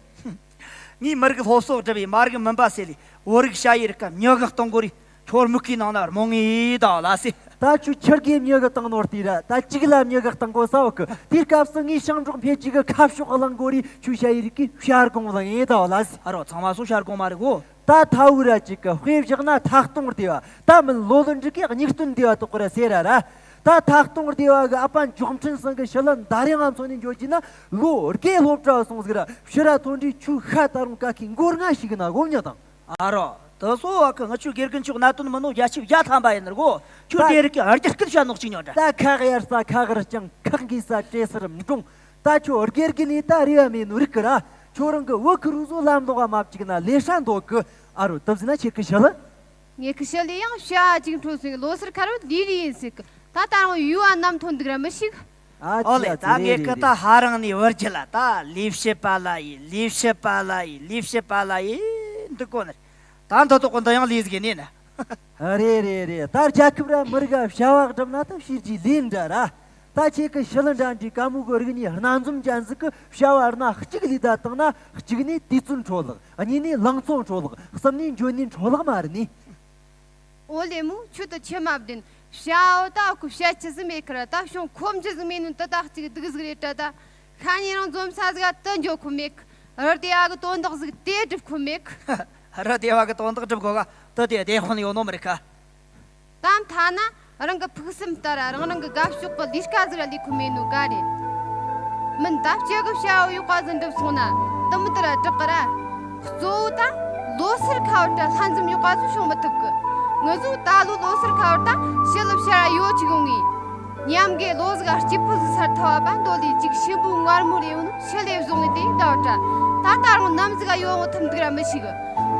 ངས་མི་རིགས་སློབ་གསོ་སྒྲུབ་པའི་མ་རིག་མུན་པ་སེལ་ལས་བོད་རིགས་ཞ་ཡི་རིགས་ཀ་མྱི་གི་གཏོང་གོ་རེ། ཁྱོད་མིག་གི་ནང་ན་རྨོངས་ངེས་ད་ལ་སེ། ད་ཁྱོད་ཁྱེར་གི་མྱི་གི་བཏང་ནོར་དེ་ར་ད་གཅིག་ལ་མྱི་གི་བཏང་གོ་ས་འོག་གི། དེའི་སྐབས་སུ་ངས་ཞིང་འབྲོག་འཕེལ་རྒྱས་ཀྱི་ཁ་ཕྱོགས་གླེང་གོ་རེ། ཁྱོད་ཞ་ཡི་རིགས་ཀྱི་བྱ་སྒོང་ལ་ངེས་ད་ལ་སེ། ཨ་རོ་ཚང་མ་སོ་བྱ་སྒོང་མ་རེད་གོ། ད་ཐ་བུ་ར་གཅིག་གི་དཔེ་བཞག་ན་ཐ་སྟོང་སྡེ་བ། ད་མིན་ལོ་ལོན་འབྲུག་གི་གཉིས་སྟོན་སྡེ་བ་དོག་གི་ར་སེ་ར་ར། ད་ཐ་སྟོང་སྡེ་བ་གི་ཨ་ཕ་མགྱོགས་འཕྲིན་ཚང་གི་ཞི་ལི་འདར་ཡང་ང་མཚོན་ནས་འཇོག་རྒྱུ་ན་ལོ་དགེ་སློབ་གྲྭ་སོང་ཟིག་ར་ཕྱི་ར་ཐོན་འདྲི་ཆུ་ཤ་ད་རུང་ཀ་ཁའི་མགོ་རྔ་ཞིག་ན་གོ་མྱི་དང་། ཨ་རོ། དེ་སོ་བ་ཁི་ང་ཆོའི་དགེ་རྒན་མཆོག་གནད་དོན་མི་ནོ་རྒྱ་ཆེ་བརྒྱ་ཐམ་པ་ཡིན་ནི་གོ། ཁྱོད་ད་དེ་རིགས་ཀྱི་ཨར་རྒྱ་སྐད་བཤད་ནོག་ཅིག་ཉོ་འདྲ། ད་ཁ་གཡར་ས་ཁ་གར་ཅང་ཁག་གིས་ས་བྲེ་སར་འབྲོང་། ད་ཁྱོད་དགེ་རྒན་ནི་ད་རེ་བ་མེད་ནོ་རིག་གི་ར། ཁྱོད་རང་གི་བུ་ཁུ་རུ་བཟོ་ལམ་ལོག་ག་མ་བཅུག་ན་ལས་ཧྲ་འདོད་གི། ཨ་རོ་དེ་ཟིན་ན་ཁྱེད་ཀི་ཤི་ལི། ངེད་ཀི་ཤི་ལི་ཡང་བྱ་བ་ཅིག་འཕྲོ་སོང་ལོ་སར་ཁ་རུ་ལི་རི་ཡིན་ཟིག་གི། ད་ད་རུང་ཡུ་བ་ནམ་ཐོན་འདུག་ར་མི་ཤིག། ཨ་ཨོ་ལེ། ཙི་ད་ཙི་ངེད་རེད་ཀི་རེད་ད་རེད། ཧ་རང་ནས་བར་གྱི་ལ་ད་ལས་བྱེད་པ་ལ་ཡི་ལས་བྱེད་པ་ལ་ཡི་ལས་བྱེད་པ་ལ་ཡི་འདི་གོ་ནི་རེད། ད་འདི་དོག་གི་འདི་ཡང་ལས་ཟིག་ནས་ན། རེད་རེད་རེད། ད་རྒྱལ་ཁབ་ར་མི་རིགས་བྱ་བ་སྒྲུབ་ན་ད་ཕྱིར་གྱི་ལས་འདྲ་ར། ད་ཁྱེད་ཀི་ཤི་ལི་འདྲ་འདྲའི་ཀ་མོ་གི་རིག་གནས་སྣ་འཛོམས་ཅན་ཟིག་གི་བྱ་བ་སྣ་གཅིག་ལས་ད་བཏང་ན་གཅིག་ནས་དུས་ཚོད་འཕྲོ་བརླག་གཉིས་ནས་ལང་ཚོ་འཕྲོ་བརླག་གསུམ་ནས་འཇོན་ནུས་འཕྲོ་བརླག་མ་རེད་ནི། ཨོ་ལེ་མོ། ཁྱོད་དུ་ཆི་མ་བདེན། བྱའོ་ད་ཁོ་བཤད་ཆི་ཟིག་མེད་ཁར་ད་བྱུང་ཁོམ་ཆི་ཟིག་མེད་ནོ་དུ་ད་གཅིག་སྡུག་ཟིག་རེད་དྲ་ད། ཤ་ཉེ་རང་འཛོམས་ས་ཟིག་དུ་འཇོག་ཁོ་མེད་གི། རི་དེ་བ་གི་དོན་དག་ཟིག་དེ་སྒྲུབ་ཁོ་མེད་གི། རི་དེ་བ་གི་དོན་དག་སྒྲུབ་དགོ་ག་དུ་དེ་བདེ་དཔོན་ཡོད་ནོ་མི་རིག་ག། ད་མཐའ་ན་རང་གི་ཕུགས་བསམ་ལྟར་རང་རང་གི་དགའ་ཕྱོགས་གི་ལས་ཀ་ཟིག་ལས་ཁོ་མེད་ནོ་ག་རེད། མིན་ད་སྤྱི་གི་བྱ་བ་ཡོག་པ་ཟིག་འགྲུབ་སོང་ན་དུ་མི་དུ་ར་དྲག་གི་ར། གཙོ་བོ་ད་ལོ་སར་ཁ་བར་ད་ལྷན་འཛོམས་ཡོག་པ་ཟིག་བྱུང་མི་ཐུབ་གི། ངུ་ཟོ་ད་ལོ་ལོ་སར་ཁ་བར་ད་ཞི་ལི་བྱ་ར་ཡོ་ཅིག་ཡོང་ངེ། ཉམས་དགེ་ལོ་ཟིག་ག་སྐྱིད་པོ་ཟིག་སར་ཐ་བ་པ་འདོད་ལས་ཅིག་ཤིན་པོའི་མངར་མོ་རེ་ཡོང་ནོ་ཞི་ལི་བཟུང་ངེ་དེ་ད་བ་ད་ད་ད་རུང་ནམ་ཟིག་ག་ཡོ་ཡོང་ཐུབ་འདུག་ར་མི་ཤེས་གི།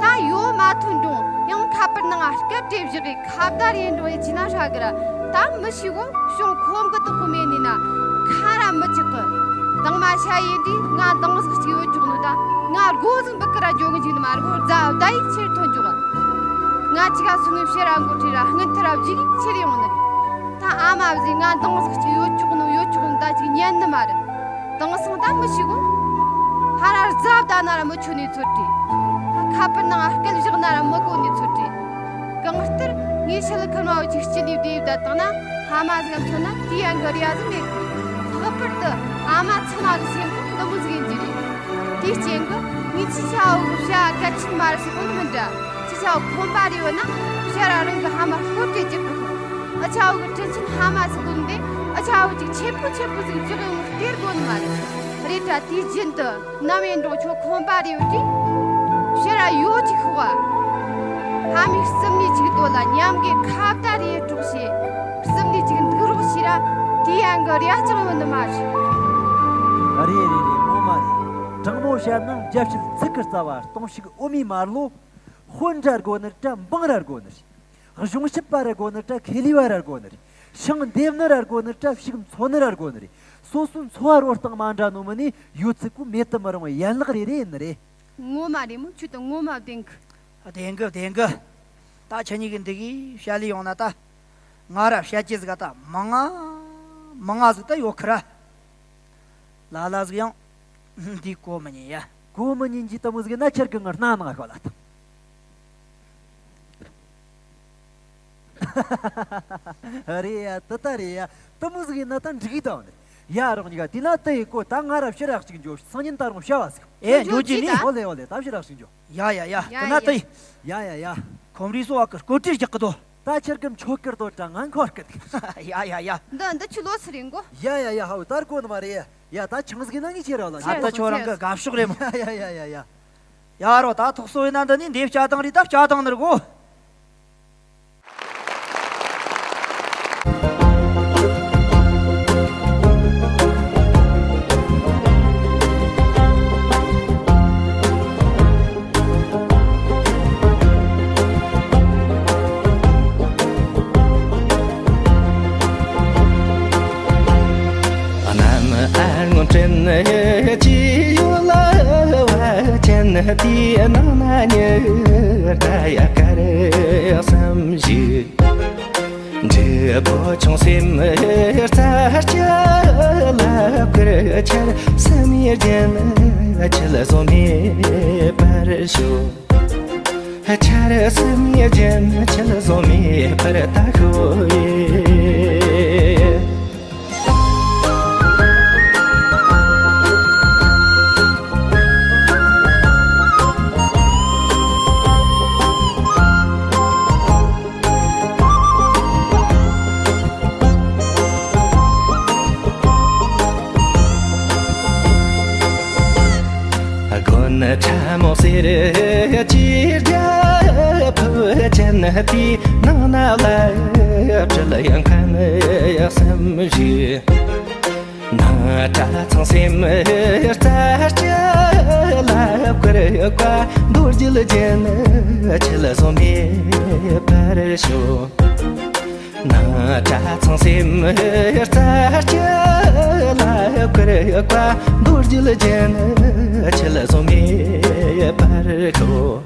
ད་ཡོ་མ་ཐོན་འགྲོང་ཡང་ཁ་པར་ནང་ང་སྐད་བྲེ་བཞག་གི་ཁ་བརྡ་རེ་འགྲོ་ཡི་ཅི་ན་ཧྲ་གི་ར། ད་མི་ཤི་གོ་བྱུང་ཁོམ་གི་དོག་པོ་མེད་ནི་ན་ཁ་ར་མི་ཅིག་གི། དང་མ་ཤ་ཡིན་དུས་ང་དང་ཟིག་ཅིག་ཡོད་ཅོག་ནོ་ད་ང་སྒོ་ཟིག་འབུད་གི་ར་འཇོག་གི་འཇུག་ནི་མ་རེད་གོ། རྫ་བདའ་ཡི་ཕྱིར་ཐོན་འཇོག་ང་ཅིག་ག་སུ་ངའི་ཕྱིར་ར་འགོ་ཁྲིད་ར་སྔུན་ཐི་ར་བཞི་གི་ཕྱིར་ཡོང་ནི་རེད། ད་ཨ་མ་བཟི་ང་དང་ཟིག་ཅིག་ཡོད་ཅོག་ནོ་ཡོད་ཅོག་ནོ་ད་ཅིག་ཉན་ནི་མ་རེད། དེང་སང་ད་མི་ཤི་གོ། ཧ་ར་རྫ་བདའ་ན་ར་མི་ཆོད་ནི་ཚོད་དྲི། ཁ་པར་ནང་སྐད་བཞག་ན་ར་མི་གོ་ནི་ཚོད་དྲི། གང་ལྟར་ངས་ཤི་ལི་ཁ་ནོ་བ་ཅིག་སྤྱི་ལེ་བདེ་བ་དང་ན་ཕ་མ་ཟིག་མཚོན་ན་དེའི་ཨང་གི་རེ་བ་ཟིག་མེད་གི། ལྷག་པར་དུ་ཨ་མ་ཚང་མ་གི་སེམས་ཁོང་འདི་མོ་ཟིག་ཡིན་གྱི་རེད། དེའི་རྐྱེན་གི་ངས་ཅི་བྱ་བོ་གི་བྱ་གལ་ཆེན་མ་རེད་ཟེར་གོ་ནི་མིན་འདྲ། ཅི་བྱ་བོ་ཁོམ་པ་རེ་བ་ན་བྱ་ར་རང་གི་ཕ་མ་སྐོར་དེ་རྒྱག་གི། ཨ་ཆ་བོ་གི་དྲིན་ཆེན་ཕ་མ་ཟིག་ལོན་ཏེ། ཨ་ཆ་བོ་ཅིག་ཆེ་པོ་ཆེ་པོ་ཟིག་འཇོག་ཡོང་སྟེར་དགོ་ནི་མ་རེད། རེད་དྲ་དུས་རྒྱུན་དུ་ནམ་ཡིན་འགྲོ་ཁྱོད་ཁོམ་པ་རེ་ཡོད་དུས། ཕྱིར་ར་ཡོ་ཅིག་ཤོག་ཨ། ཕ་མའི་སུམ་ནི་ཅིག་དོ་ལ་མཉམ་གི་ཁ་བརྡ་རེ་སྒྲོག་བྱེད། སུམ་ནི་ཅིག་འདུག་རོགས་བྱེད་ར། དེ་ཡང་གི་རེ་ཅང་ཡོད་ནི་མ་རེད། རེད་རེད་རེད། ངོ་མ་རེད། དྲང་མོ་བཤད་ན་རྒྱབ་བཤད་ཚིག་གི་རྩ་བ་སྟོང་ཞིག་འོ་མའི་མར་ལོ། དཔོན་ར་དགོ་ནི་དྲ་འབངས་ར་དགོ་ནི་རེད། གཞུང་ཞབས་པ་ར་དགོ་ནི་དྲ་ཁེ་ལས་བ་ར་དགོ་ནི་རེད། ཤིང་འདེབས་ནི་ར་དགོ་ནི་དྲ་ཕྱུགས་འཚོ་ནི་ར་དགོ་ནི་རེད། སོ་སོའི་འཚོ་བ་རོལ་སྟངས་མ་འདྲ་ནོ་མི་ནི་ཡོད་ཚད་ཀུ་མེད་དུ་མི་རུང་བའི་ཡན་ལག་རེ་རེ་ཡིན་ནི་རེད། ངོ་མ་རེད་མོ། ཁྱོད་དང་ངོ་མ་བདེན་གི། བདེན་གི་བདེན་གི། ད་ཁྱེད་གཉིས་ཀྱི་འདི་གི་བཤད་ལས་ཡོང་ན་ད། ང་ར་བཤད་རྒྱུ་ཟིག་ད་མང་ང་མང་ང་ཟིག་ད་ཡོད་ཁི་ར། ལ་ལ་ཟིག་ཡང་འདི་གོ་མི་ཉན་ཡ། གོ་མི་ཉན་གྱི་དུ་མོ་ཟིག་ན་ཁྱེར་གི་ངར་སྣ་ནང་ཤོག་ལ་ཐང་། རེད་ཡ། དེ་ལྟ་རེད་ཡ། དུ་མོ་ཟིག་ཡིན་ན་ད་འགྲིག་གི་དང་ནི། ཡ་རོགས་གཉིས་ཀ་དེ་ན་དེ་ཡི་གོ་ད་ང་ར་ཕྱིར་ར་གཅིག་འགྱོ། སང་ཉིན་ད་རུང་བྱ་བ་ཟིག་ཨེ་འགྱོ་རྒྱུ་ནི། ཨོ་ལེ་ཨོ་ལེ། ད་ཕྱིར་ར་གཅིག་འགྱོ། ཡ་ཡ་ཡ། ཡ་དེ་ན་ཡ། དེ་ཡི། ཡ་ཡ་ཡ། ཁོམ་རི་སོ་བ་གི་སྐོར་བྲིས་རྒྱག་གི་དོ། ད་ཁྱེར་གི་མཆོད་ཀིར་དོ་དྲ་ང་འཁོར་ཀིར། ཡ་ཡ་ཡ། འདི་འདི་ཆུ་ལོ་སི་རིང་གོ། ཡ་ཡ་ཡ། ཧའོ་ད་ར་གོ་ནི་མ་རེད་ཡ། ཡ་ད་ཆང་ཟིག་ན་ངས་ཁྱེར་ར་ལ། ད་ད་ཁྱོད་རང་གི་དགའ་ཕྱོགས་རེད་མོ། ཡ་ཡ་ཡ་ཡ་ཡ། ཡ་རོ་ད་ཐོག་སོ་ཡིན་ན་འདི་ནི་འདེབས་བྱ་དང་རི་ད་བྱ་དང་ནི་ར་གོ། འབྲས་བུ་ཆུང་སེམས་རྩ་ལ་བཀུར། ཆར་སུམ་ཡི་རྒྱན་ཆུ་ལ་བཟོ་མེད་པར་ཤོག་ཆར་སུམ་ཡི་རྒྱན་ཆུ་ལ་བཟོ་མེད་པར་ད་ཤོག་ཡེ། དགུན་ཁྲ་མོ་སེར་གྱི་རྒྱ་ཕུབ་ཅན་དེའི་ནང་ན་ལ་སྤྲུལ་ཡང་ཁམས་གསུམ་བཞི། ནང་གྲྭ་ཚང་སེམས་རྩ་སྤྱི་ལ་བཀུར་བཀའ་མདོ་རྒྱུད་རྒྱན་ཆུ་ལ་བཟོ་མེད་པར་ཤོག་ནང་གྲྭ་ཚང་སེམས་རྩ་སྤྱི་ལ་བཀུར་བཀའ་མདོ་རྒྱུད་རྒྱན་ཆུ་ལ་བཟོ་མེད་པར་ཤོག་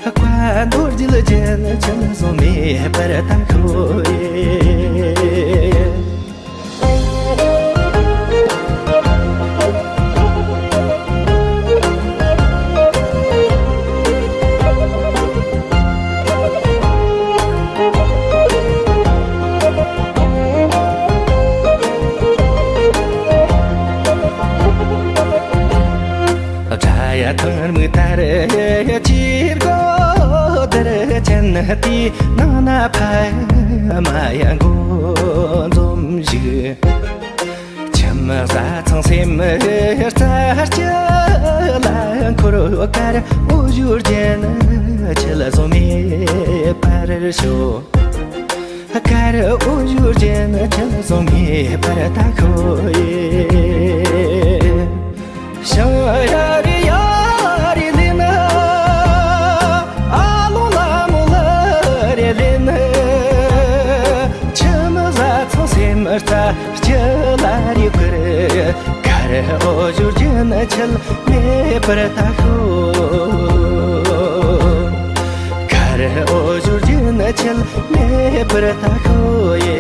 བཀའ་མདོ་རྒྱུད་རྒྱན་ཆུ་ལ་བཟོ་མེད་པར་ད་ཤོག་ཡེ། དགྲ་ཡ་ཐང་མི་ཐར་ཅིར་གོ་དར་ཅན་ཏི་ནང་ན་ཕ་མ་ཡ་མགོ་འཛོམས་ཞིག་ཁྱིམ་བཟའ་ཚང་སེམས་རྩ་སྤྱི་ལ་འཁོར་དཀར་འོ་ཞུ་རྒྱན་ཆུ་ལ་བཟོ་མེད་པར་ཤོག་དཀར་འོ་ཞུ་རྒྱན་ཆུ་ལ་བཟོ་མེད་པར་ད་ཤོག་ཡེ། ཞང་ཡ་རི་ཡ་རི་ལི་ན། ཨ་ལོ་ལ་མོ་ལ་རི་ལི་ན། ཁྱིམ་བཟའ་ཚང་སེམས་རྩ་སྤྱི་ལ་རི་ཁུར། དཀར་འོ་ཞུ་རྒྱན་ཆུ་ལ་མེད་པར་ད་ཤོག་དཀར་འོ་ཞུ་རྒྱན་ཆུ་ལ་མེད་པར་ད་ཤོག་ཡེ།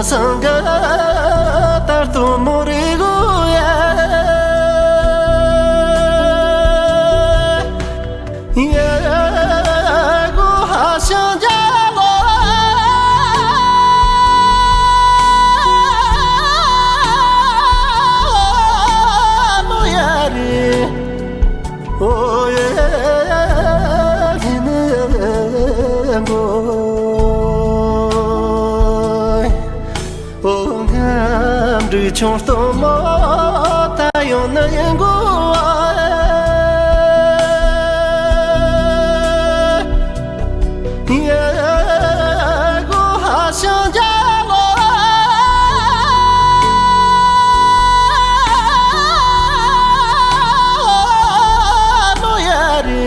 སངས་རྒྱས་ལྟར་དུ་མོ་རེ་གོ་ཡ། ཡ་གོ་ཧ་ཤང་ཇ་ལོ་ལོ་ཡ་རེ། ཨོ་ཡེ་ཧི་ནི་གོ། ཨོ་ངམ་འབྲུག་ཆུང་སྟོན་མོ་ད་ཡོང་ནི་ཡིན་གོ། ཡ་གོ་ཧ་ཤང་ཇ་ལོ་ལོ་ཡ་རེ།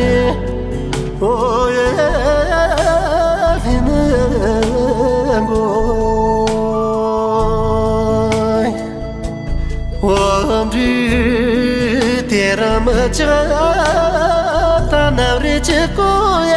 ཨོ་ཡེ་ཧི་ནི་གོ། འོ་འབྲི་དེ་ར་མ་ཅ་ད་ནབ་རེ་ཅི་གོ་ཡ།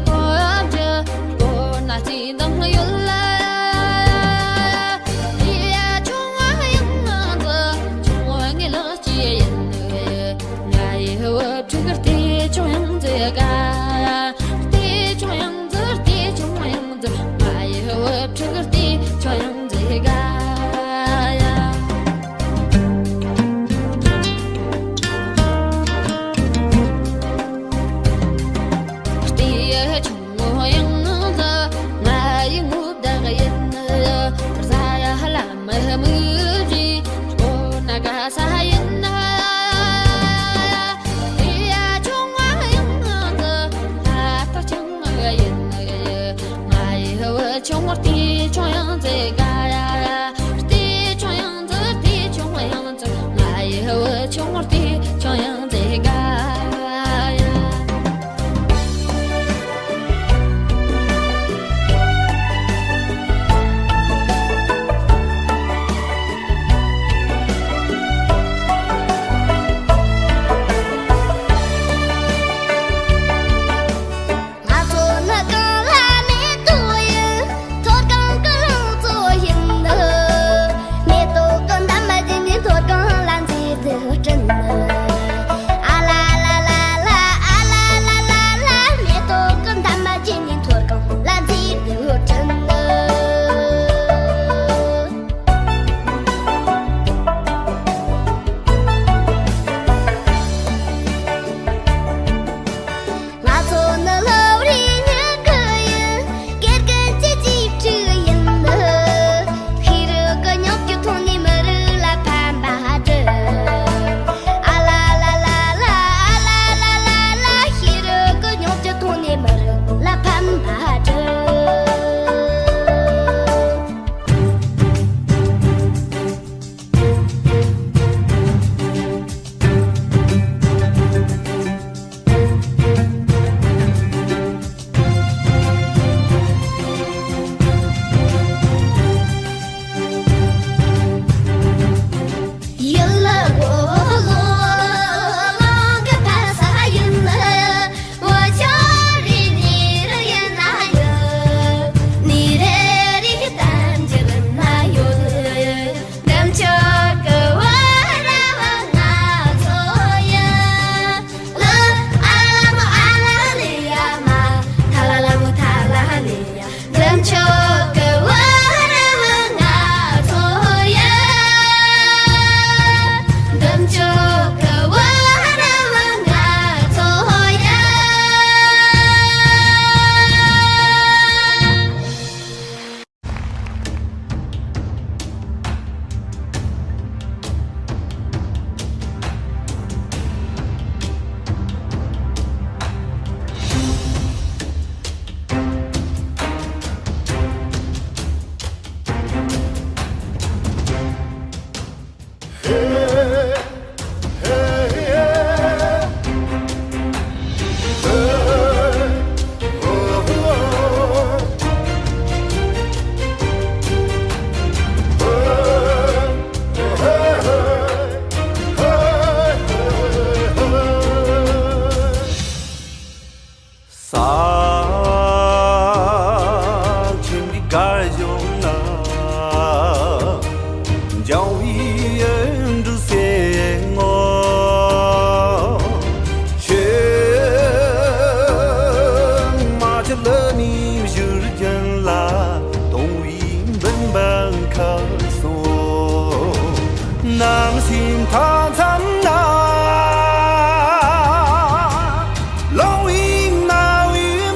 གོ་འདྲ་གོ་ན་ཅི་འདང་ཡོད་ལ། དེ་ཆུང་ཡང་འདི་ཆུང་ངེ་ལག་ཅི་ཡིན། ང་ཡི་བུ་ཕྲུག་དེ་ཆུང་ཡང་འདི་ག་དེ་ཆུང་ཡང་འདི་དེ་ཆུང་ཡང་འདི། ང་ཡི་བུ་ཕྲུག་དེ་ཆུང་ཡང་འདི་ག་ཡ། ལྟེ་ཆུང་ངུ་ཡང་ང་ང་ཡི་ངུ་བདག་ཡིན། རྫ་ཡ་ལ་མི་མི་རི་སྤོ་ན་ག་ས་ཡིན། ལྟེ་ཆུང་ཡང་ལྟེ་ཆུང་ཡིན། ང་ཡི་བུ་ཆུང་ངུ་ལྟེ་ཆུང་ཡང་ཙེ་ག་ཡ། ལྟེ་ཆུང་ཡང་ཙེ་ལྟེ་ཆུང་ཡང་ཙེ། ང་ཡི་བུ་ཆུང་ངུ་ལྟེ་ཆུང་ཡང་ཙེ་ག་ཡ། ང་ཚོ་ནི་གངས་ལྷ་མེ་ཏོག་ཡིན། མཐོ་སྒང་གི་ལང་ཚོ་ཡིན། མེ་ཏོག་གི་འདབ་མ་བརྒྱུད་ནས་མཐོ་སྒང་ལ་མཛེས་སྡུག་སྤྲིན། ཨ་ལ་ལ་ལ་ལ། ཨ་ལ་ལ་ལ་ལ། མེ་ཏོག་གི་འདབ་མ་བརྒྱུད་ནས་མཐོ་སྒང་ལ་མཛེས་སྡུག་སྤྲིན། ང་ཚོ་ནི་ལོ་རེ་ཉི་ཤུ་ཡིན། དགེ་རྒན་གྱི་གཅེས་ཕྲུག་ཡིན། ཤེས་རིག་གི་ཉམས་ཀྱི་ཐོག་ནས་མི་རིགས་ལ་ཕན་པ་སྒྲུབ། ཨ་ལ་ལ་ལ་ལ། ཨ་ལ་ལ་ལ་ལ། ཤེས་རིག་གི་ཉམས་ཀྱི་ཐོག་ནས་མི་རིགས་ལ་ཕན་པ་སྒྲུབ། ཡུལ་ལ་གོ་ལོ་ལོ་གི་ཕ་ས་ཡིན། འོ་ཅོ་རི་ནི་རི་ཡིན་ན་ཡོད། ནི་རེ་རི་གི་ཏན་ཅི་རིན་ན་ཡོད། འདམ་ཅོག་གི་བར་བ་ང་ཚོ་ཡིན། ལ་ཨ་ལ་མོ་ཨ་ལ་ལི་ཡ་མ། ཐ་ལ་ལ་མོ་ཐ་ལ་ལི་ཡ། འདམ་ཅོག་གི་བར་བ་ང་ཚོ་ཡིན། འདམ་ཅོག་གི་བར་བ་ང་ཚོ་ཡིན། ས་ཆེན་པོའི་གར་བྱུང་ན། འཇམ་པའི་འབྲུ་སེར་ངོ་། ཆུ་མ་ཆུ་ལ་ནི་བཞུར་རྒྱུན་ལ། དུང་བའི་འབུམ་པ་ཁ་སོ། ནམ་ཞིག་མཐའ་མཚམས་ན། ལོང་བའི་རྣ་བའི་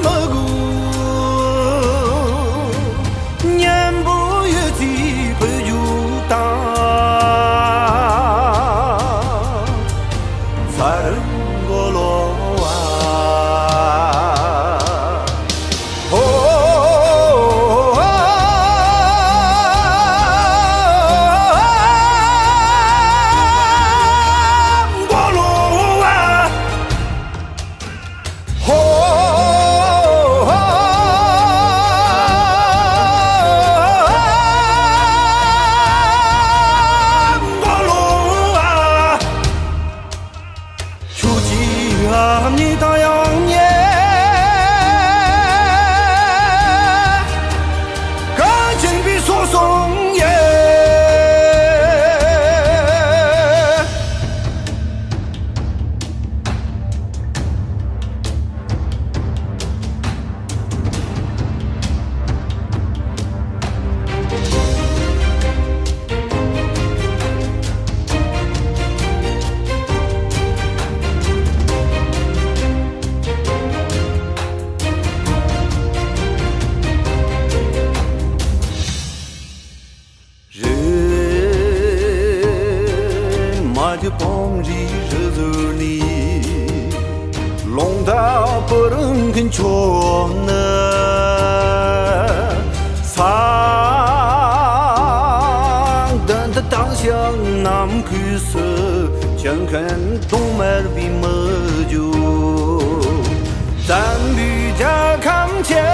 མཆོག་ནི། ས་འདི་འདི་དང་ཞིང་ནམ་ཁུལ་སུ། ཆེན་ཁན་གདོང་དམར་བའི་མི་རྒྱུ། བཙན་པོའི་རྒྱལ་ཁམས་ཆེ།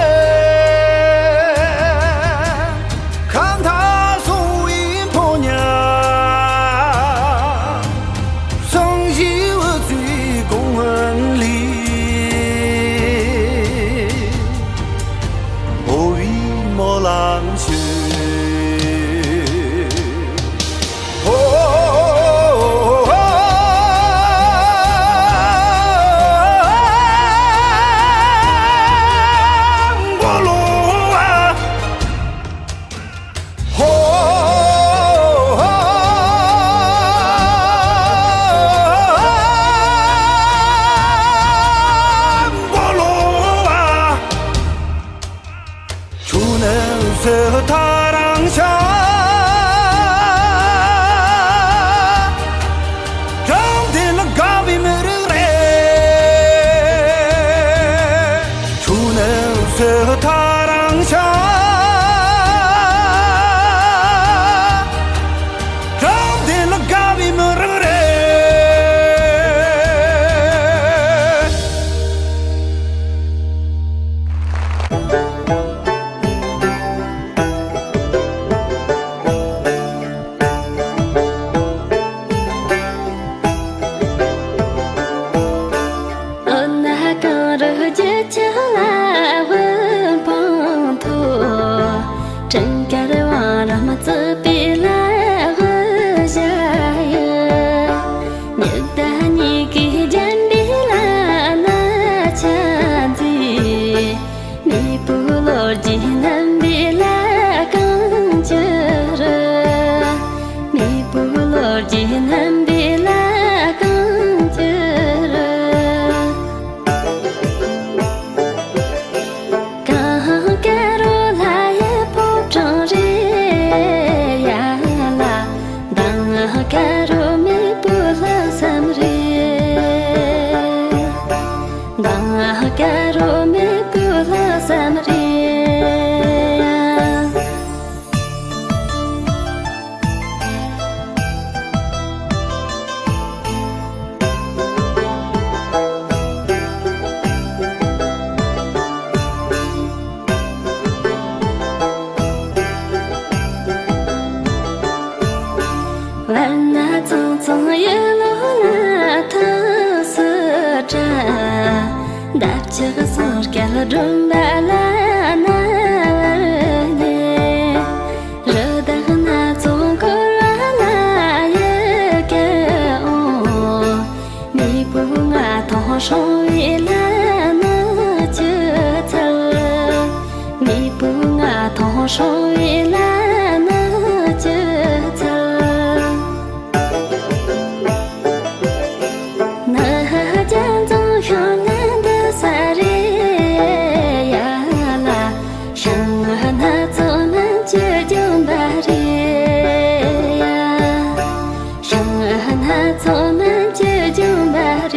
ཁ་མཐའ་སྲུང་བའི་ཕོ་ཉ། སངས་རྒྱས་འོད་ཟེར་གོང་འོན་ལས། འོ་བའི་སྨོན་ལམ་ཞུ། ཧོ། ཆུ་ནས་སོས་ཐ་རང་ཤ། བྲང་དེ་ལ་དགའ་བའི་མི་རང་རེད། འོ་ན་གངས་རི་རྒྱུད་ཆགས་ལ་དབུ་འཕང་མཐོ། སྤྲིན་དཀར་བང་རིམ་བརྩེགས་པའི་ལ་དབུ་ཞྭ་ཡི། མྱུ་གུ་གཉིས་ཀའི་རྒྱན་འདྲེས་ལ་ན་ཆ་མཛེས། མེས་པོའི་ལོ་རྒྱུས་རྣམ་པའི་ལ་གང་བཅུ་རུ། མེས་པོའི་ལོ་རྒྱུས་རྣམ་པའི་ལ་གང་བཅུ་རུ། གངས་དཀར་རོ་ལྷ་ཡི་ཕོ་བྲང་རེད་ཡ་ལ། མདངས་དཀར་རོ་མེས་པོའི་ལྷག་བསམ་རེད། མདངས་དཀར་རོ་མེས་པོའི་ལྷག་བསམ་རེད། བར་ན་ཚང་ཚང་ཡུལ་ལོ་ལ་ཐུགས་སུ་དྲན། འདབ་ཆགས་ཟུར་སྐལ་སྒྲོན་པ་ལ་ན་བར་ཉེ། རི་དྭགས་སྣ་ཚོགས་འཁོར་བ་ལ་ཡི་གེ་འོང་། མེས་པོའི་མངའ་ཐང་སྲུང་བའི་ལྷ་ནི་སྐྱེད་ཚལ། མེས་པོའི་མངའ་ཐང་སྲུང་བའི་ལྷ་ནི་སྐྱེད་ཚལ། ནི་རྒྱ་མཚོ་ཤིང་ནི་འདི་ས་རེད་ཡ་ལ། ཤིང་སྣ་ཚོགས་སྨན་གྱི་ལྗོན་པ་རེད་ཡ། ཤིང་སྣ་ཚོགས་སྨན་གྱི་ལྗོན་པ་རེད་ཡ།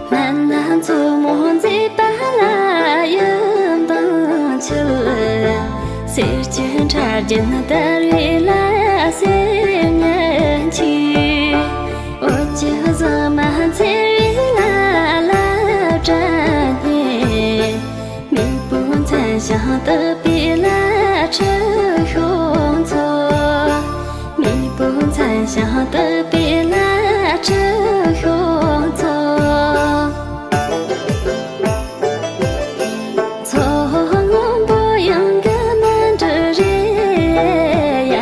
སྨན་སྣ་མཚོ་མོ་མཛེས་པ་ལ་ཡུམ་དང་མཆུ། གསེར་གྱི་ཕྲ་རྒྱན་དར་བའི་ལ་གསེར་ཉ་མཆིས། འོད་ཀྱི་ཟེགས་མ་འཚེར་བའི་ལ་ལ་སྒྲ་སྙན། མེས་པོའི་མཚན་ཞིང་བཏགས་པའི་ལ་ཁྲི་ཤོང་མཚོ། མེས་པོའི་མཚན་ཞིང་བཏགས་པའི་ལ་ཁྲི་ཤོང་མཚོ། མཚོ་སྔོན་པོ་ཡང་གི་མ་འདྲ་རེད་ཡ་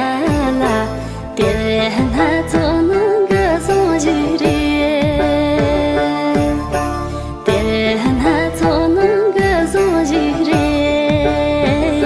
ལ། དེར་སྣ་ཚོགས་ནང་གི་ཟུང་འཇུག་རེད། དེར་སྣ་ཚོགས་ནང་གི་ཟུང་འཇུག་རེད་ཡ།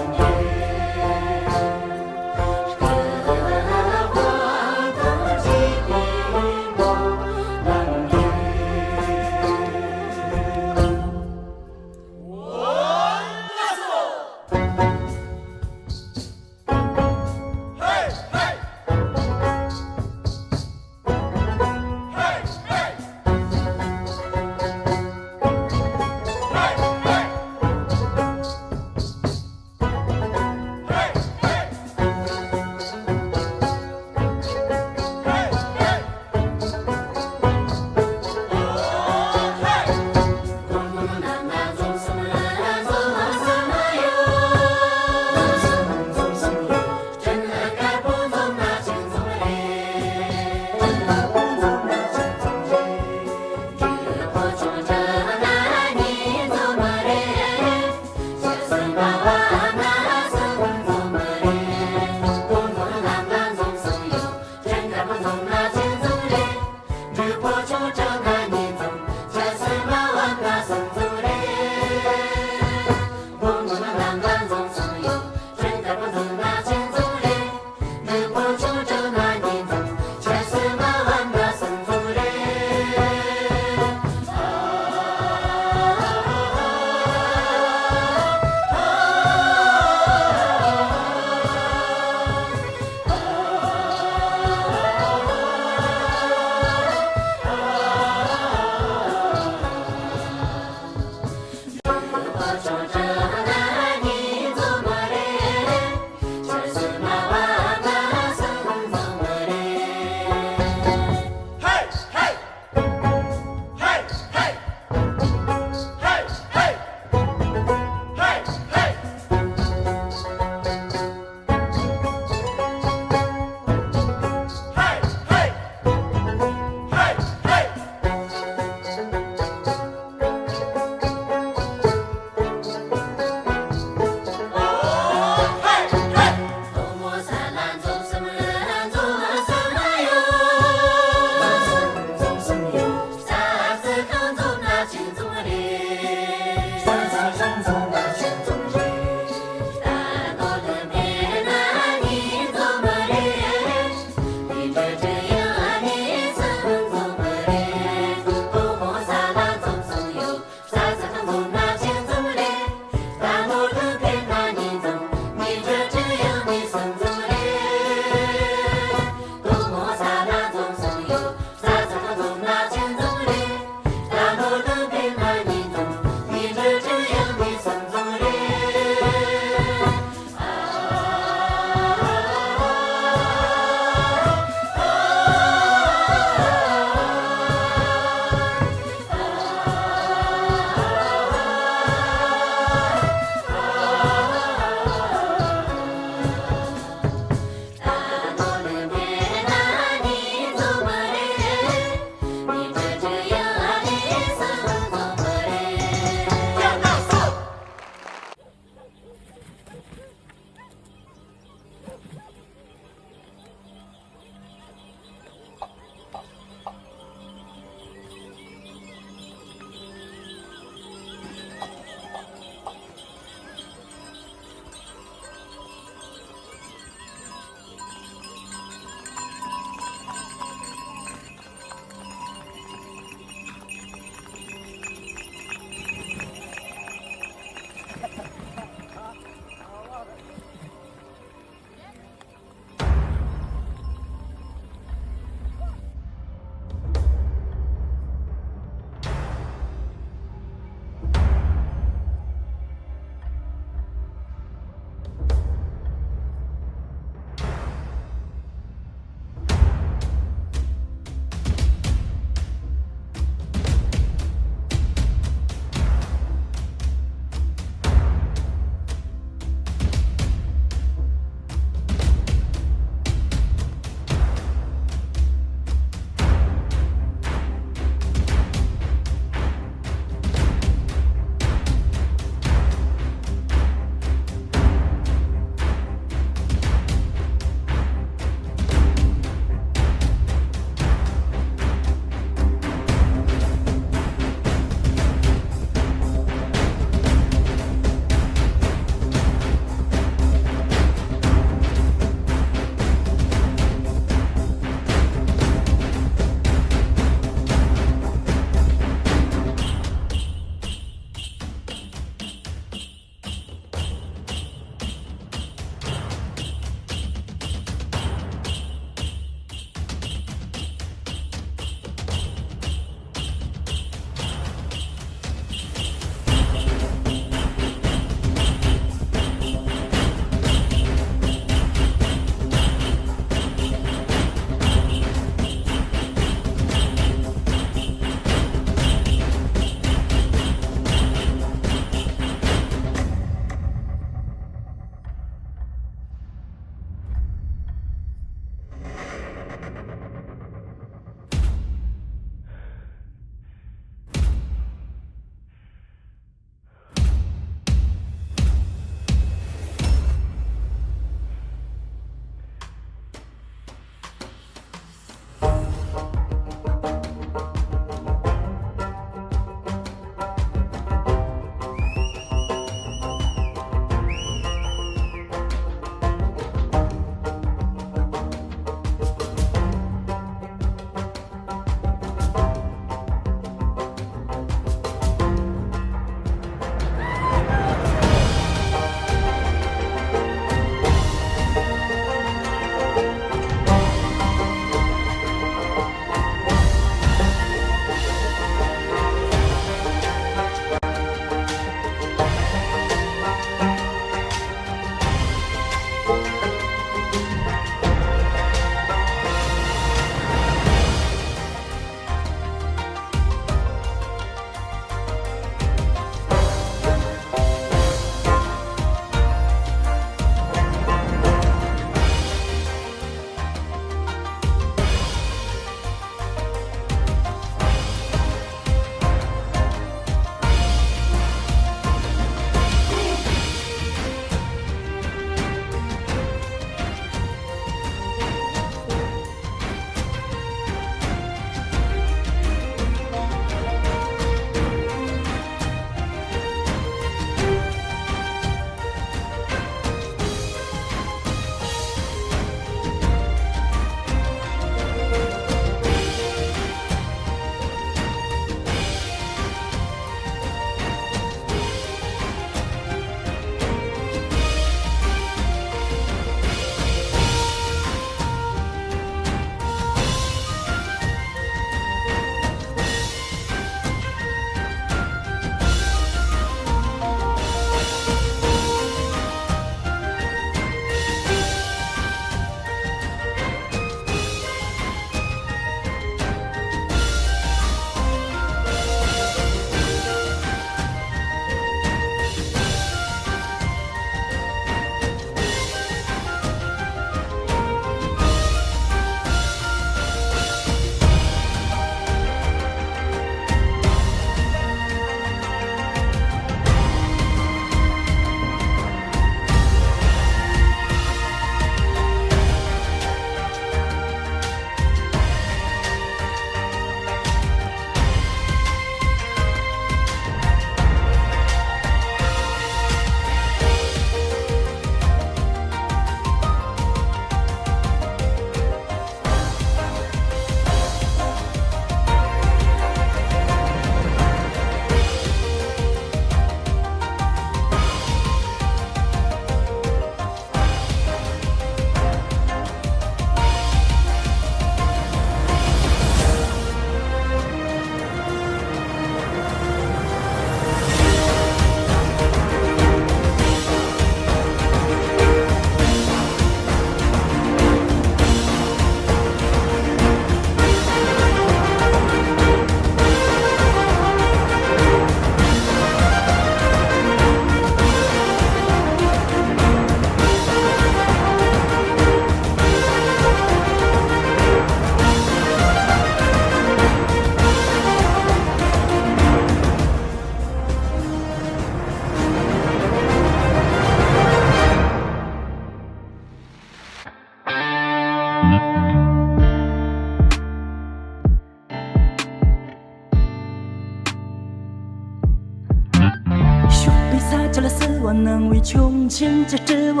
ཁྱུང་ཆེན་གྱི་སྤྲུལ་བ།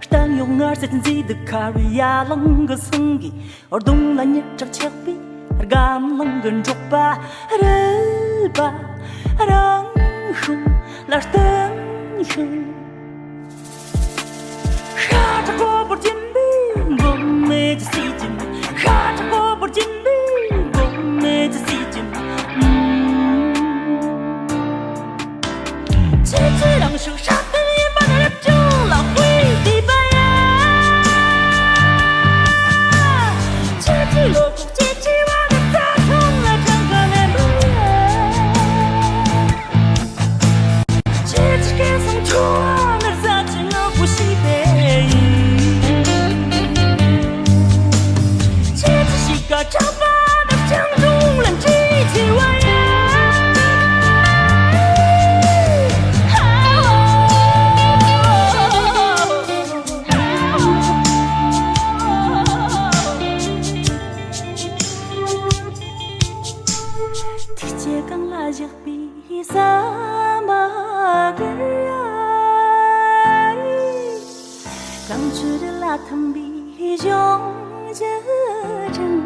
བསྟན་གཡོག་ངར་སེར་མཛེས་སྡུག་ཁ་བའི་ཡ་གླིང་གི་སེང་གེ། གདོང་ལ་མྱུར་དྲག་ཆགས་པའི་སྒམ་ལང་གི་འབྲོག་པ་རུས་པ་རང་ཤུགས་ལ་བརྟེན་ཤིང་། ཤ་ཁྲག་གོ་བོར་སྦྱིན་པའི་མགོན་མེད་ཀྱི་སྲིད་ཀྱི། ཤ་ཁྲག་གོ་བོར་སྦྱིན་པའི་མགོན་མེད་ཀྱི་སྲིད་ཀྱི། ཁྱེད་ཀྱི་རང་ཤུགས་ཤ་སྟེར་ཡིན་པ་ནི་རབ་བྱུང་ལ་དཔེ་བལྟས་པ་ཡ། ཁྱེད་ཀྱི་བློ་ཁོག་ཅེས་བྲིས་པ་ནི་རྩ་ཁྲིམས་ལ་དྲན་ག་མེད་པ་ཡ། ཁྱེད་ཀྱི་སྐད་གསུང་ཆུང་བ་ནི་རྩ་ཆེན་ངོ་བོ་ཤེས་པས་ཡིན། ཁྱེད་ཀྱི་གཤིས་ཀ་དྲག་པ་ནི་སྤྱང་གྲུང་ལ་འདྲིས་ཆེ་བ་ཡ། ཐུགས་རྗེ་གང་ལ་བཞག་པའི་ས་མ་གི་ཡ། གངས་ཆུ་རི་ལ་ཐིམ་པའི་གཞུང་ཆུ་ཕྲན།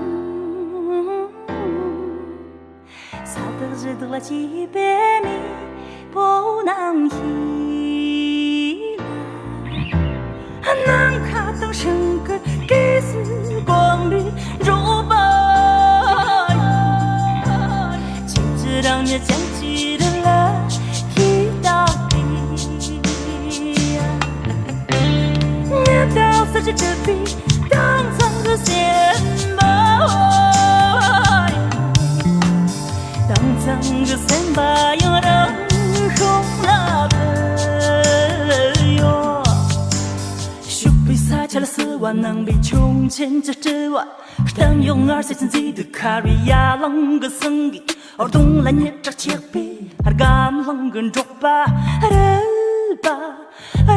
ས་དག་བཞི་དག་ལ་སྐྱེས་པའི་མེས་པོ་རྣམས་ཤེས་ལ། ནམ་མཁའ་དང་སེང་གེ་སྐད་སྲིད་གོམ་པའི་འགྲོ་བ་ཡིན། ཁྱེད་ཀྱི་རང་ཉིད་ཅན་གྱི་རི་ལ་ཤེས་བཏགས་པའི། ཉི་ཟླ་གསེར་གྱི་གྲིབ་པའི་དྭངས་གཙང་གི་སེམས་པ། དྭངས་གཙང་གི་སེམས་པ་ཡང་རང་ཤོང་ལ་ཕུལ་ཡོད། ཕྱུག་པའི་ས་ཆ་ལ་བསིལ་བ་གནང་བའི་ཁྱུང་ཆེན་གྱི་སྤྲུལ་བ། བསྟན་གཡོག་ངར་སེར་གྱི་མཛེས་སྡུག་ཁ་བའི་ཡ་གླིང་གི་སེང་གེ། གདོང་ལ་མྱུར་དྲག་ཆགས་པའི་སྒམ་ལང་གི་འབྲོག་པ་རུས་པ་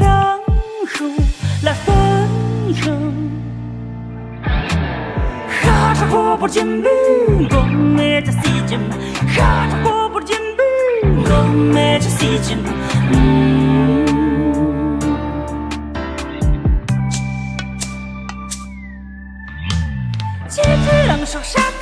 རང་ཤུགས་ལ་བརྟེན་ཤིང་། ཤ་ཁྲག་གོ་བོར་སྦྱིན་པའི་མགོན་མེད་ཀྱི་སྲིད་ཀྱི། ཤ་ཁྲག་གོ་བོར་སྦྱིན་པའི་མགོན་མེད་ཀྱི་སྲིད་ཀྱི། ཁྱེད་ཀྱི་རང་སྲོག་ཤ་